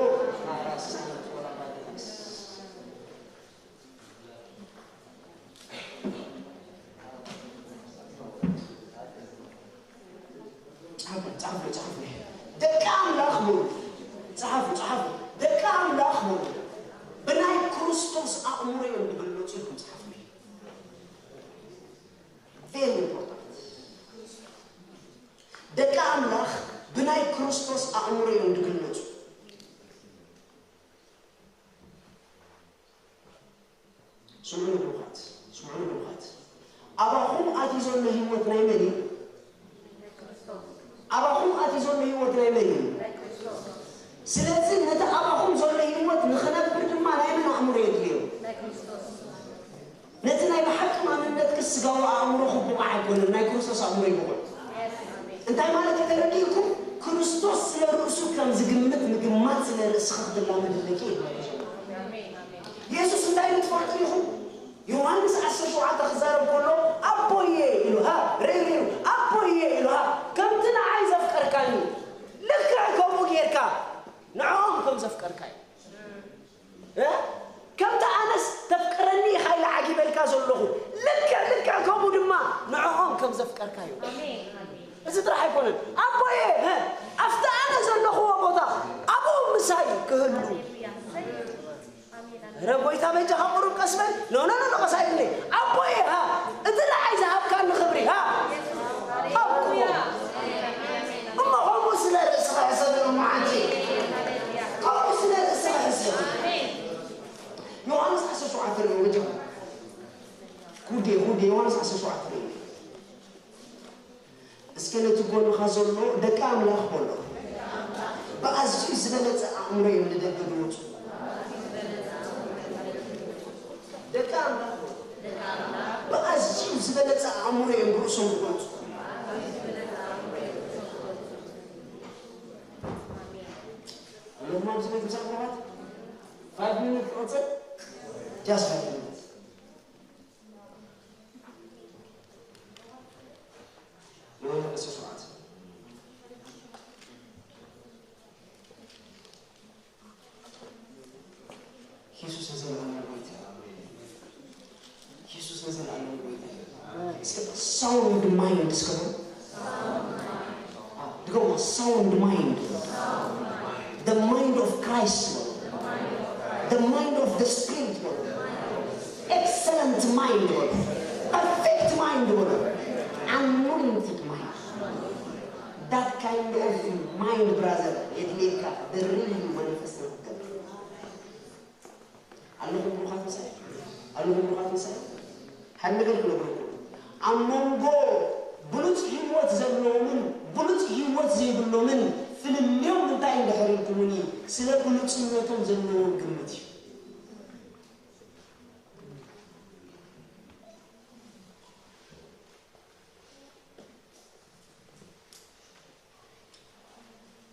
ጸሓፉ፣ ጸሓፉ፣ ጸሓፉ። ደቂ ኣምላኽ በሉ። ጸሓፉ፣ ጸሓፉ። ደቂ ኣምላኽ በሉ። ኣእምሮ እዮም ዝግለጹ ኢልኩም ጸሓፉ። Very important። ደቂ ኣምላኽ ብናይ ክርስቶስ ኣእምሮ እዮም ዝግለጹ። ስምዑ ንብሩኻት፣ ስምዑ ንብሩኻት። ኣባኹም ኣትዩ ዘሎ ህይወት ናይ መን እዩ? ኣባኹም ኣትዩ ዘሎ ህይወት ናይ መን እዩ? ስለዚ ነቲ ኣባኹም ዘሎ ህይወት ንኽነብር ድማ ናይ መን ኣእምሮ የድልዮ? ነቲ ናይ ብሓቂ ማንነትኪ ስጋዊ ኣእምሮኺ ብቑዕ ኣይኮነን፣ ናይ ክርስቶስ ኣእምሮ እዩ ብቑዕ። እንታይ ማለት እዩ ተረዲእኩም? ክርስቶስ ስለ ርእሱ ከም ዝግምት ምግማት ስለ ርእስኺ ክትላመዲ ኣለኪ እዩ። የሱስ እንታይ ኢሉ ትፈልጡ ኢኹም? ዮሃንስ ዓሰርተ ሸውዓተ ክዛረብ ከሎ ኣቦየ ኢሉ ሃ ሬሪሩ ኣቦየ ኢሉ ሃ ከምቲ ንዓይ ዘፍቀርካኒ ልክዕ ከምኡ ጌርካ ንዕኦም ከም ዘፍቀርካ እዩ። እ? ከምቲ ኣነስ ተፍቅረኒ ኢኻ ኢለ ዓጊበልካ ዘለኹ ልክዕ ልክዕ ከምኡ ድማ ንዕኦም ከም ዘፍቀርካ እዩ። እዚ ጥራሕ ኣይኮነን ኣቦየ እ፣ ኣብቲ ኣነ ዘለኽዎ ቦታ ኣብኡ ምሳይ ክህሉ ረ ጎይታ በጃኻ ቁሩብ ቀስ በል። ኖ ኖ ኖ ኖ፣ ቀስ ኣይትበል። ኣቦየ ሃ፣ እቲ ንዓይ ዝሃብካኒ ክብሪ ሃ፣ ሃብክዎ። እሞ ከምኡ ስለ ርእስኻ ሕሰብ እሞ ዓንቺ። ከምኡ ስለ ርእስኻ ሕሰብ። ዮሃንስ ዓሰርተ ሸውዓተ ርእዩ በጃኻ። ኩዴ ኩዴ ዮሃንስ ዓሰርተ ሸውዓተ ርእዩ። እስከ ነቲ ጎንኻ ዘሎ ደቂ ኣምላኽ በሎ። ብኣዝዩ ዝበለጸ ኣእምሮ እዮም ንደገ ዝወጹ። ደቂ ኣምላኽ በሎ። ብኣዝዩ ዝበለጸ ኣእምሮ እዮም ርእሶም ዝወጹ። ኣለኹም ኣብዚ ቤት ምሳኹም? ፋይቭ ሚኒት ክቕጽል? ጃስት ፋይቭ ሚኒት። ዮሐንስ ዓሰርተ ሸውዓተ። የሱስ ንዘለኣለም ጎይታ እዩ። የሱስ ንዘለኣለም ጎይታ እዩ። እስከ ሳውንድ ማይንድ እስከ በሉ። ድገሙ፣ ሳውንድ ማይንድ። The mind of Christ በሉ። The mind of the spirit በሉ። Excellent mind በሉ። Perfect mind በሉ። Anointed mind. That kind of mind, brother, የድልየካ። The real manifest of the ኣለኹም ብሩኻት ምሳይ? ኣለኹም ብሩኻት ምሳይ? ሓደ ነገር ክነግረኩም። ኣብ መንጎ ብሉጽ ህይወት ዘለዎምን ብሉጽ ህይወት ዘይብሎምን ፍልልዮም እንታይ እንድሕር ኢልኩምኒ፣ ስለ ብሉጽነቶም ዘለዎም ግምት እዩ።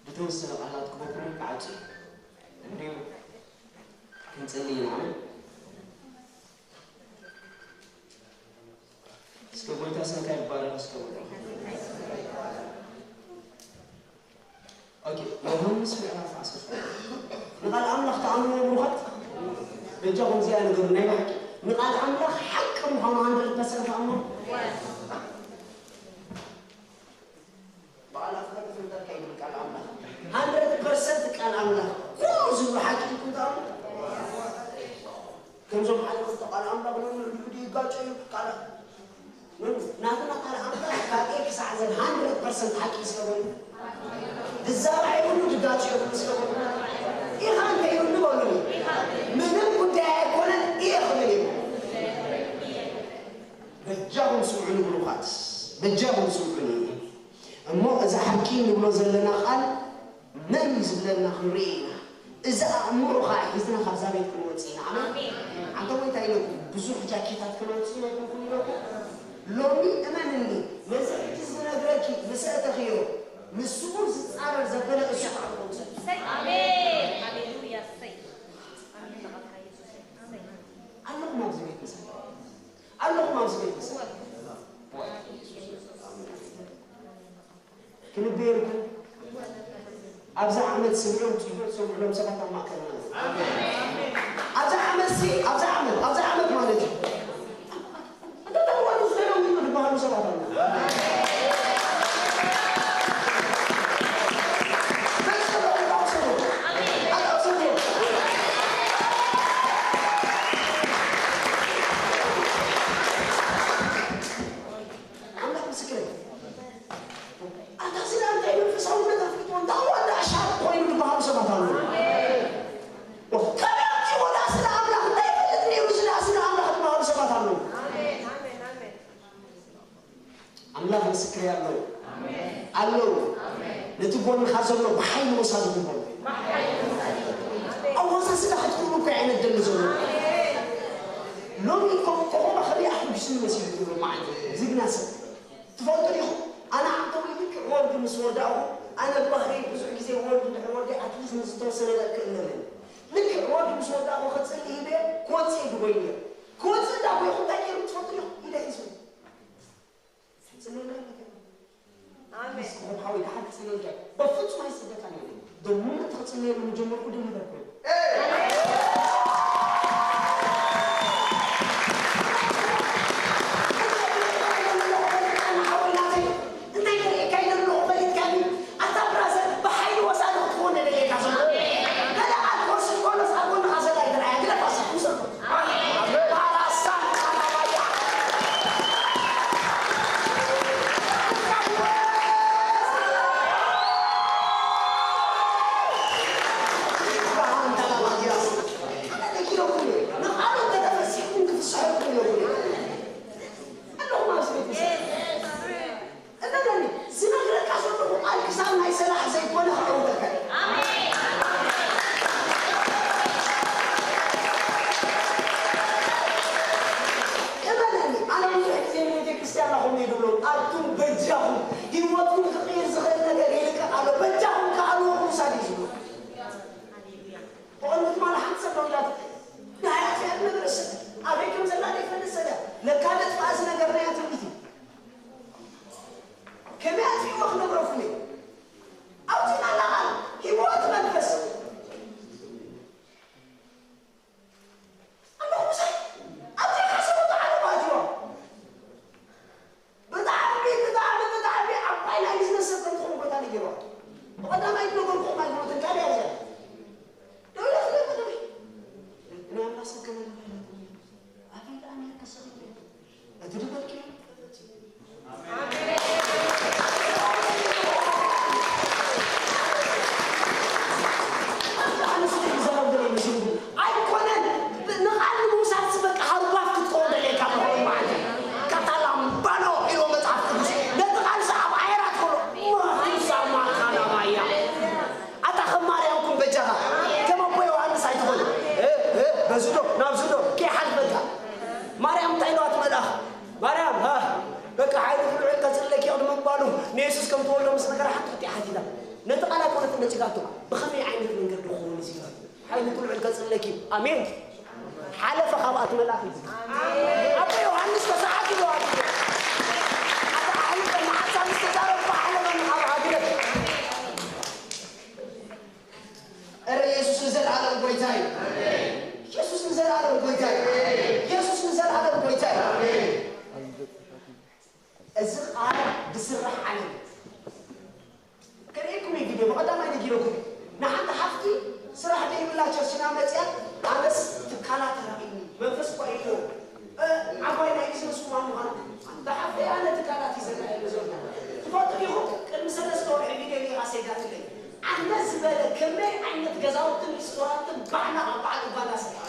ብተወሰነ ቃላት ክበኩሉ ክዓጹ እንዲሁ ክንጽሊ ኢና። እስከ ጎይታ ስምካ ይባረኽ። እስከ በሉ። ኦኬ፣ ዮሃንስ ምዕራፍ ዓሰርተ። ንቃል ኣምላኽ ተኣምኑ ብሩኻት። በጃኹም እዚኣ ነገሩ ናይ ብሓቂ ንቃል ኣምላኽ ሓቂ ምዃኑ ሃንድረድ ፐርሰንት ተኣምኑ። በዓል ኣፍሪካ ዝፍንጠር ከይብል ቃል ኣምላኽ። ሃንድረድ ፐርሰንት ቃል ኣምላኽ። ኩሉ ዝብሉ ሓቂ ኢልኩም ተኣምኑ። ከምዞም ሓደ ክልተ ቃል ኣምላኽ ነንሕድሕዱ ይጋጨ እዩ። ቃል ምን ናትና ቃል ኣምላኽ ካብ ኤ ክሳዕ ዘን ሃንድረድ ፐርሰንት ሓቂ እዩ ስለ በሉ። ዝዛባዕ ይብሉ ዝጋጨ ይብሉ ስለ በሉ። ኢኻ እንተ ይብሉ በሉኒ። ምንም ጉዳይ ኣይኮነን እየ ክብል እዩ። በጃኹም ስምዑኒ ብሩኻት፣ በጃኹም ስምዑኒ። እሞ እዚ ሓቂ ንብሎ ዘለና ቃል መን እዩ ዝብለና ክንርኢ ኢና። እዚ ኣእምሮ ኸዓ ሒዝና ካብዛ ቤት ክንወፅእ ኢና። ኣሜን። ኣሜን። ኣንተ ጎይታ ኢለኩም ብዙሕ ጃኬታት ክንወፅእ ኢለኩም ኢለኩም። ሎሚ እመንኒ፣ ነዚ ሕጂ ዝነግረኪ ምስ ኣእተኽዮ፣ ምስኡ ዝፃረር ዘበለ እሱ ኸዓ ክወፅእ። ኣሜን። ሃሌሉያ። እሰይ። ኣሜን። ኣለኹም ኣብዚ ቤት ምሳይ? ኣለኹም ኣብዚ ቤት ምሳይ? ክንበየልኩም ኣብዛ ዓመት ስምዑ ትሕቶ ትሰምዑሎም ሰባት ኣብ ማእከልና ኣለዉ። ኣብዛ ዓመት ሲ ኣብዛ ዓመት ኣብዛ ዓመት ማለት እዩ። እንተ ተዋሉ ዝደለዉ ይብሉ ዝበሃሉ ሰባት ኣለዉ። ኣምላኽ ምስክር ኣለዉ ኣለዉ። ነቲ ጎንኻ ዘሎ ብሓይሊ ወሳዱ ትኾኑ። ኣወሳስዳ ክትኩሉ እኮ ዓይነት ደሊ ዘሎ። ሎሚ እኮ ኮኾባ ከቢኣ ሕጉስኒ መሲሉ ትብሉ መዓልቲ ዝግና ሰብ። ትፈልጡ ዲኹም? ኣነ ዓንተዊ ልክዕ ወርዲ ምስ ወዳእኹ፣ ኣነ ብባህሪ ብዙሕ ግዜ ወርዲ ድሕሪ ወርዲ ኣትሊስት ንዝተወሰነ ደቂ እለምን። ልክዕ ወርዲ ምስ ወዳእኹ ክጽሊ ኢለ ክወጽእ ይድጎይ ነይሩ። ክወጽእ እንዳጎይኹ እንታይ ገይሩ ትፈልጡ ዲኹም? ኢደ ሒዙ። ጽልዩና ኣለካ። ኣሜን። እስኪ ሓወይ፣ ደሓን ትጽልየልካ። በፍጹም ኣይስደካን እየ። ደሞ ትጽልየሉ ምጀመርኩ ደሊበርኩ። እንታይ ክርእየካ ኢለ ኣለኹ ፈሊጥካኒ? ኣታ ብራዘር፣ ብሓይሊ ወሳዲ ክትኮን ደልየካ ዘሎ። ገለ ኣልኮል ስንኮሎስ ኣብ ጎንኻ ዘላ ኣይትርኣያ፣ ግደፋ፣ ውሰዶ። እመነኒ፣ ዝነግረካ ዘለኹ ቃል ክሳብ ናይ ሰላሕ ዘይኮነ ክዕውተካ እዩ። እመነኒ፣ ኣነ ብዙሕ ግዜ ንቤተ ክርስቲያን ናኹም እዩ ዝብሎም፣ ኣቱም በጃኹም ህይወትኩም ክቕይር ዝኽእል ነገር ይልቀቕ ኣሎ፣ በጃኹም ከኣልዎ ምውሳድ እዩ ዝብሎ። ብቕድሚ ትማሊ ሓንቲ ሰብ ደዊላትለይ፣ ናይ ኣጥፊኣ ዝነበረ ሰብ ኣበይ ከም ዘላ ዘይፈልጥ ሰብ እያ። ለካ ደጥፍኣ ዝነበርናያ ትንቢት እዩ። ከመይ ኣጥፊእዎ ክነግረኩም እየ። ኣብቲ ናላቓል ህይወት መንፈስ ኣለኹ ምሳይ። ኣብቲ ሓሰቦ ተዓለባ ኣትዋ። ብጣዕሚ፣ ብጣዕሚ፣ ብጣዕሚ ዓባይ ናይ ቢዝነስ ሰብ ከም ትኸውን ጎይታ ነጊርዋ። ብቐዳማይ ዝነገርኩኹም ኣይሞትን፣ ካልእ እያ እዚኣ። ደው ኢለ ክብል ከለኹ፣ ናይ ኣምላኽ ሰብ ከመይ ይባሃል? ኣበይ ደኣ ነይርካ ሰኺሩ? እቲ ዝበልክዮ ኣይኮነን። ንቓል ንምውሳድ በቃ ሃዋፍ ክትከውን ደልየካ መኾን ማለት እዩ። ካታላምባኖ ኢሎ መጽሓፍ ቅዱስ ነቲ ቃል ሰዓብ ኣየራት ከሎ ማሪሳ ማካናባያ ኣታ ከም ማርያም ኩን በጃኻ ከም ኣቦ ዮሃንስ ኣይትኾን። እ፣ እ፣ በዚ ዶ ናብዚ ዶ ከይሓልፈካ። ማርያም እንታይ ኢለዋ እቲ መልኣኽ? ማርያም፣ ሃ፣ በቃ ሓይሊ ኩሉ ዕል ከጽለኪ ቅድሚ ምባሉ ንየሱስ ከም ትወልዶ ምስ ነገራ ሓንቲ ክልቲኣ ሓቲታ። ነቲ ቃል ኣይኮነትን ነጺጋቶ። ብኸመይ ዓይነት መንገዲ ክኸውን እዚ ኢላ? ሓይሊ ኩሉ ዕል ከጽለኪ። ኣሜን። ሓለፈ ካብኣ እቲ መልኣኽ። ኣቦ ዮሃንስ ተሰዓት ኢለዋ። ኣታ ኣሕሊፈ መዓልታ ምስ ተዛረብኩ ሓለፈ ካብኣ ግደፍ። እረ ኢየሱስ ንዘለዓለም ጎይታ እዩ። ኢየሱስ ንዘለዓለም ጎይታ እዩ። ኢየሱስ ንዘለዓለም ጎይታ እዩ። እዚ ቃል ዝስራሕ ዓለም ከርእየኩም እዩ ቪድዮ ብቐዳማይ ነጊረኩም። ንሓንቲ ሓፍቲ ስራሕ ደይብላ ቸርችና መፅያ ኣነስ ትካላት ተረኺብኒ መንፈስ እኳ ኢልዎ ዓባይ ናይ ቢዝነስ ውማን ምዃን ኣንታ ሓፍተይ ኣነ ትካላት እዩ ዘርኣየኒ ዘሎ። ትፈልጡ ዲኹም ቅድሚ ሰለስተ ወርሒ ቪድዮ ጌራ ሰይዳትለይ። ኣነ ዝበለ ከመይ ዓይነት ገዛውትን ሪስቶራንትን ባዕላ ኣብ በዓል ኡጋንዳ ሰሪሓ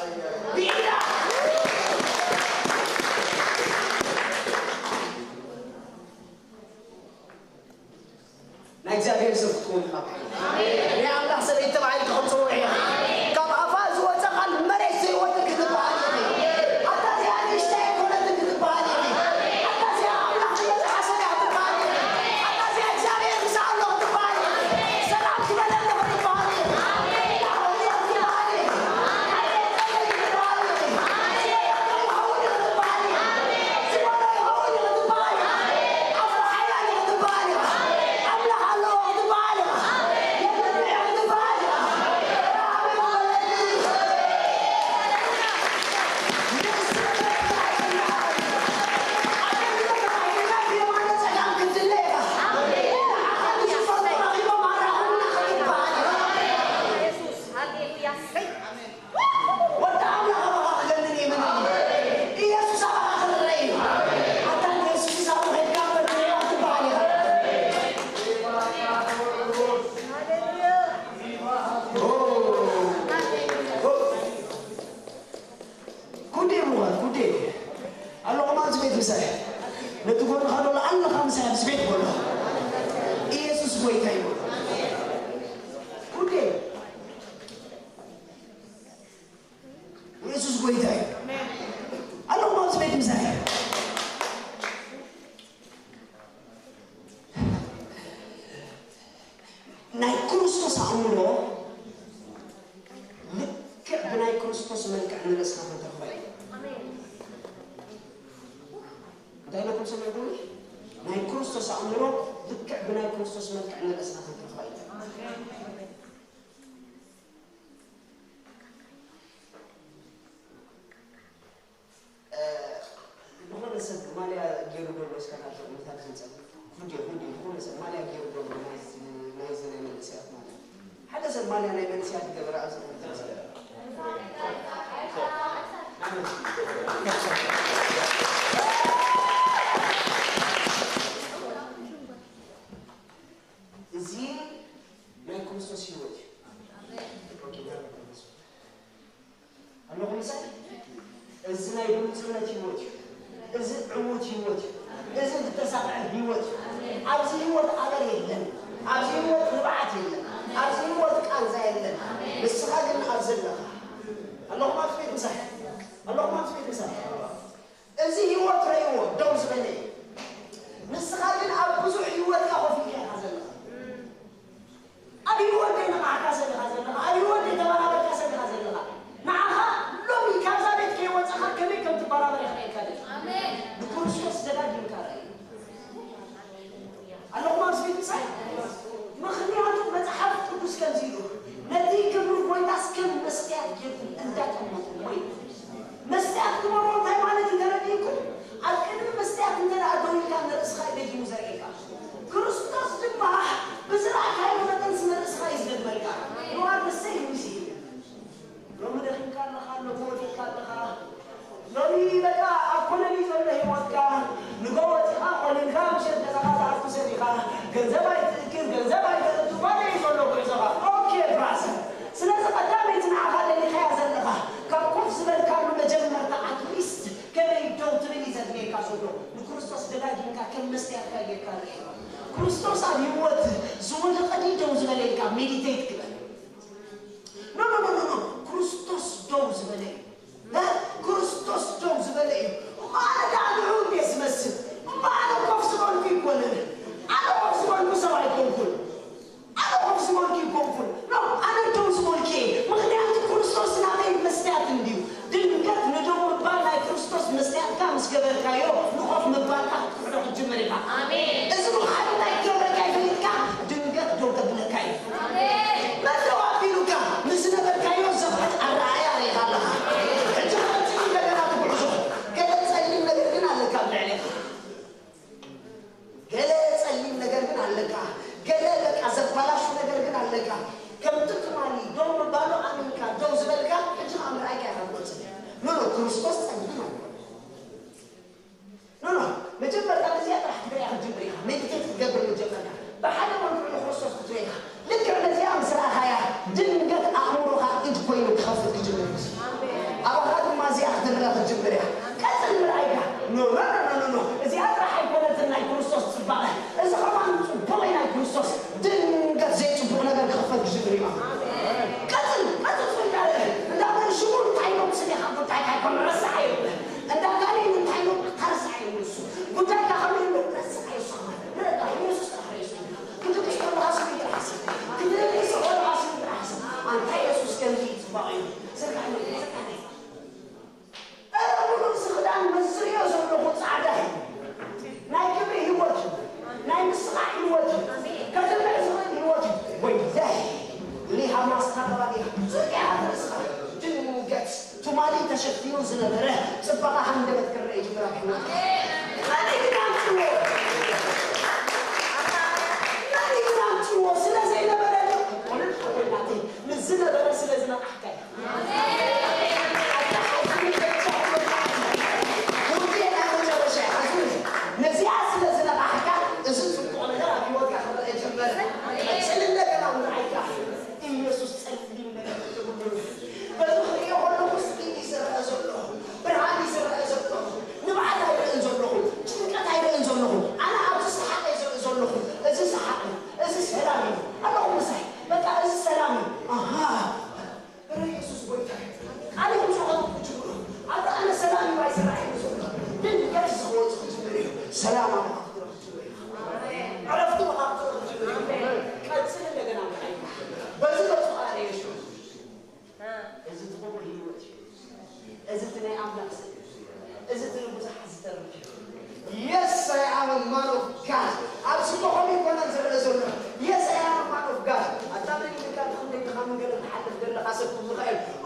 ብኢዳ ናይ እግዚኣብሔር ሰብ ክትኮኑ ካብ ሓይሊ ናይ ኣምላኽ ሰበይቲ ተባሂልኪ ክትጽውዒ ኢኺ። ካብ ኣፋ ዝወጸ ቃል መሬት ዘይወድቅ ክትበሃል ኢኺ። ኣታ እዚኣ ንእሽተይ ኣይኮነትን ክትበሃል ኢኺ። ኣታ እዚኣ ኣምላኽ ዝበዝሓ ሰብ እያ ክትበሃል ኢኺ። ኣታ እዚኣ እግዚኣብሔር ምሳኣ ኣሎ ክትበሃል ኢኺ። ሰላም ዝበለኒ ክትበሃል ኢኺ። ወዲ ኣምላኽ ኣባኻ ክገንን እዩ ምንኒ። ኢየሱስ ኣባኻ ክርረ እዩ። ኣታ ንየሱስ ኣብ ኸድካ በርትያ ትበሃል ኢኻ። ጉዴ ምዃን፣ ጉዴ። ኣለኹም ኣብዚ ቤት ምሳይ። ነቲ ጎንኻ ዘሎ ኣለኻ ምሳይ ኣብዚ ቤት በሎ። ኢየሱስ ጎይታ እዩ። ኩዴ ኢየሱስ ጎይታ እዩ። ኣለኹ ኣብዚ ቤት ምሳይ። ናይ ክርስቶስ ኣእምሮ ልክዕ ብናይ ክርስቶስ መልክዕ ንርእስና ክንረኽባ ኢና። እንታይ ኢለኩም ሰሚዕኩምኒ? ናይ ክርስቶስ ኣእምሮ ልክዕ ብናይ ክርስቶስ መልክዕ ንርእስና ክንረኽባ ኢና። ዝኾነ ሰብ ማልያ ገይሩ ዘሎ እስከ ካብ ምታት ዝንጸል። ቪድዮ ቪድዮ ዝኾነ ሰብ ማልያ ገይሩ ዘሎ ናይዚ ናይዚ ናይ መንእሰያት ማልያ ሓደ ሰብ ማልያ ናይ መንእሰያት ገበረ ኣብዚ እዚ ናይ ክርስቶስ ህይወት እዩ። ኣለኹም ምሳይ? እዚ ናይ ብሉጽነት ህይወት እዩ። እዚ ዕዉት ህይወት እዩ። እዚ ዝተሳቕዐ ህይወት እዩ። ኣብዚ ህይወት ኣበር የለን። ኣብዚ ህይወት ንብዓት የለን። ኣብዚ ህይወት ቃንዛ የለን። ንስኻ ግን ኣብዚ ኣለኻ። ኣለኹም ኣብዚ ቤት ምሳይ? ኣለኹም ኣብዚ ቤት ምሳይ? እዚ ህይወት ረእይዎ ደው ዝበለ እዩ። ንስኻ ግን ኣብ ብዙሕ ህይወት ኢኻ ኮፍ ኢልካ ዘለኻ። ኣብ ህይወት ዘይነቓሕካ ሰብ ኢኻ ዘለኻ። ኣብ ህይወት ዘይተበራበርካ ሰብ ኢኻ ዘለኻ። ንዓኻ ሎሚ ካብዛ ቤት ከይወጻኻ ከመይ ከም ትበራበር የኽእለካ። ኣሜን። ንክርስቶስ ደጋጊምካ ርኣይ። ኣለኹም ኣብዚ ቤት ምሳይ? ምኽንያቱ መጽሓፍ ቅዱስ ከምዚ ኢሉ፣ "ነቲ ክብሪ ጎይታስ ከም መስትያት ጌርኩም እንዳጠመትኩሞ" ኢሉ። መስትያት ክበርዎ እንታይ ማለት እዩ ተረዲእኩም? ኣብ ቅድሚ መስትያት እንተ ደኣ ደው ኢልካ ንርእስኻ እዩ ደጊሙ ዘርእየካ። ክርስቶስ ድማ ብዝረኣካዮ መጠን ንርእስኻ እዩ ዝደግመልካ። You are the same with him። ሎሚ ደኺምካ ኣለኻ፣ ሎሚ ወዲቕካ ኣለኻ። ሎሚ በቃ ኣብ ኮነን እዩ ዘሎ ህይወትካ። ንጎ ወፂኻ ቆሊልካ ምሸት ገዛኻ ትኣቱ ሰብ ኢኻ። ገንዘብ ኣይትእክብ፣ ገንዘብ ኣይተእቱ፣ ባዶ እዩ ዘሎ ጉዕዞኻ። ኦኬ ብራዘር፣ ስለዚ ቀዳመይቲ ንዓኻ ደሊኻያ ዘለኻ ካብ ኮፍ ዝበልካሉ መጀመርታ ኣትሊስት ከመይ ደው ትብል እዩ ዘድልየካ ዘሎ። ንክርስቶስ ደጋጊምካ ከም መስትያትካ ጌርካ ርእ። ክርስቶስ ኣብ ህይወት ዝወደቐ ድዩ ደው ዝበለ ኢልካ ሜዲቴት ግበር። ኖ ኖ ኖ ኖ ኖ፣ ክርስቶስ ደው ዝበለ እዩ። እ? ክርስቶስ ደው ዝበለ እዩ። እሞ ኣነ ደኣ ንዑ እንዴ ዝመስል? እሞ ኣነ ኮፍ ዝበልኩ ይኮንን። ኣነ ኮፍ ዝበልኩ ሰብ ኣይኮንኩን። ኣነ ኮፍ ዝበልኩ ይኮንኩን። ኖ፣ ኣነ ደው ዝበልኩ እየ። ምኽንያቱ ክርስቶስ ናተይ መስትያት እንድዩ። ድንገት ንደው ምባል ናይ ክርስቶስ መስትያትካ ምስ ገበርካዮ፣ ንኾፍ ምባልካ ክትክሕዶ ክትጅምር ኢኻ። ኣሜን። እዚ ምኽሓድ እንታይ ክገብረካ እዩ ፈሊጥካ፣ ድንገት ደው ከብለካ እዩ። ኣሜን። መን ደው ኣቢሉካ? ንዝነበርካዮ ዘኽሕድ ኣረኣእያ ርኢኻ ኣለኻ። ሕጂ ኸ ቀጽል እንደገና እቲ ጉዕዞ። ገለ ጸሊም ነገር ግን ኣለካ ኣብ ልዕሌኻ። ገለ ጸሊም ነገር ግን ኣለካ። ገለ በቃ ዘባላሹ ነገር ግን ኣለካ። ከምቲ ትማሊ ደው ምባሉ ኣሚንካ ደው ዝበልካ፣ ሕጂ ኸኣ ምርኣይካ ኢኻ ትቆጽር። ኖ፣ ኖ፣ ክርስቶስ ጸሊም ኣይኮነን። ኖ፣ ኖ፣ መጀመርታ ነዚኣ ጥራሕ ክትሪኣ ክትጅምር ኢኻ። ሜዲቴት ክትገብር መጀመርታ። ብሓደ መልክዑ ንክርስቶስ ክትርኢ ኢኻ። ልክዕ ነዚኣ ምስ ረኣኻያ፣ ድንገት ኣእምሮኻ ኢድ ኮይኑ ክኸፍት ክጅምር እዩ። ኣባኻ ድማ እዚኣ ክትረኣ ክትጅምር እያ። ቀጽል ምርኣይካ። ኖ፣ ኖ፣ ኖ፣ ኖ፣ ኖ፣ ኖ። እዚኣ ጥራሕ ኣይኮነትን ናይ ክርስቶስ ጽባቐ። እዚ ኸማን ጽቡቕ እዩ ናይ ክርስቶስ። ድንገት ዘይጽቡቕ ነገር ክኽፈት ክጅምር እዩ። ቀጽል፣ ቀጽል ጽቡቕ ኢልካ ርእ። እንዳ መን ሽሙ እንታይ ኢሎም ስሜኻ ጉዳይካ ኣይኮነ ረሳዓዮ። እንዳ ጋኔን እንታይ ኢሎም ኣታ ረሳዓዮ ንሱ። ጉዳይካ ከመይ ኢሎም ረሳዓዮ ንሱ ኸማን። ንረዳ ኢየሱስ ጥራሕ ርእሱ። ክትድቅስ ከለኻ ስሙ ጥራሕ ሓስብ። ክትድቅስ ከለኻ ስሙ ጥራሕ ሓስብ። ኣንታ ኢየሱስ ከምዚ እዩ ጽባቐ እዩ። ዘርጋሕለይ፣ ዘርጋሕለይ። ኧረ ምሉእ እዚ ክዳን መዝርዮ ዘለኹ ጻዕዳ እዩ። ናይ ክብሪ ህይወት እዩ። ናይ ምስኻዕ ህይወት እዩ። ከድምዕ ዝኽእል ህይወት እዩ። ወይለይ፣ ሊሃ ማስታ ከባቢያ። ዙርያ ርእስኻ ድንገት ትማሊ ተሸፊኑ ዝነበረ ጽባቐ ሃንደበት ክረአ ይጅምር ኣብ ህይወትካ። መን እዩ ግን ኣምጽዎ? መን እዩ ግን ኣምጽዎ? ስለ ዘይነበረ ድዩ? ኣይኮነን ሓወይ ናተይ፣ ንዝነበረ ስለ ዝነቓሕካ እዩ። ኣታ ሓዝኒ በጃ ይወዳእካ። ውዴ ናይ መጨረሻ እዩ። ሓዝኒ። ነዚኣ ስለ ዝነቓሕካ፣ እዚ ጽቡቕ ነገር ኣብ ህይወትካ ክረአ ጀመረ። ቀጽል እንደገና ምርኣይካ። ኢየሱስ ጸሊም ነገር የብሉን። በዚ ክርእዮ ከለኹስ ኢድ እዩ ዝረአ ዘሎ፣ ብርሃን እዩ ዝረአ ዘሎ። ንብዓት ኣይርእን ዘለኹ፣ ጭንቀት ኣይርእን ዘለኹ። ኣነ ኣብ ሰላም ኣባኻ ክትረኽብ ትብሎ ኢኻ። ዕረፍቲ ኣባኻ ክትረኽብ ትብሎ ኢኻ። ቀጽል እንደገና ምርኣይ። በዚ ገጹ ከኣ ርእየ ሽዑ። እዚ እቲ ክቡር ህይወት እዩ። እዚ እቲ ናይ ኣምላኽ ስም እዩ። እዚ እቲ ንብዙሓት ዝተርፍ እዩ። Yes, I am a man of God. ኣብ ስሙ ከምኡ ይኮነን ዝረአ ዘሎ። Yes, I am a man of God. ኣታ መን ኢልካ ብኽንደይ ድኻምን ገለን ትሓልፍ ዘለኻ ሰብ ክብሉኻ እዮም።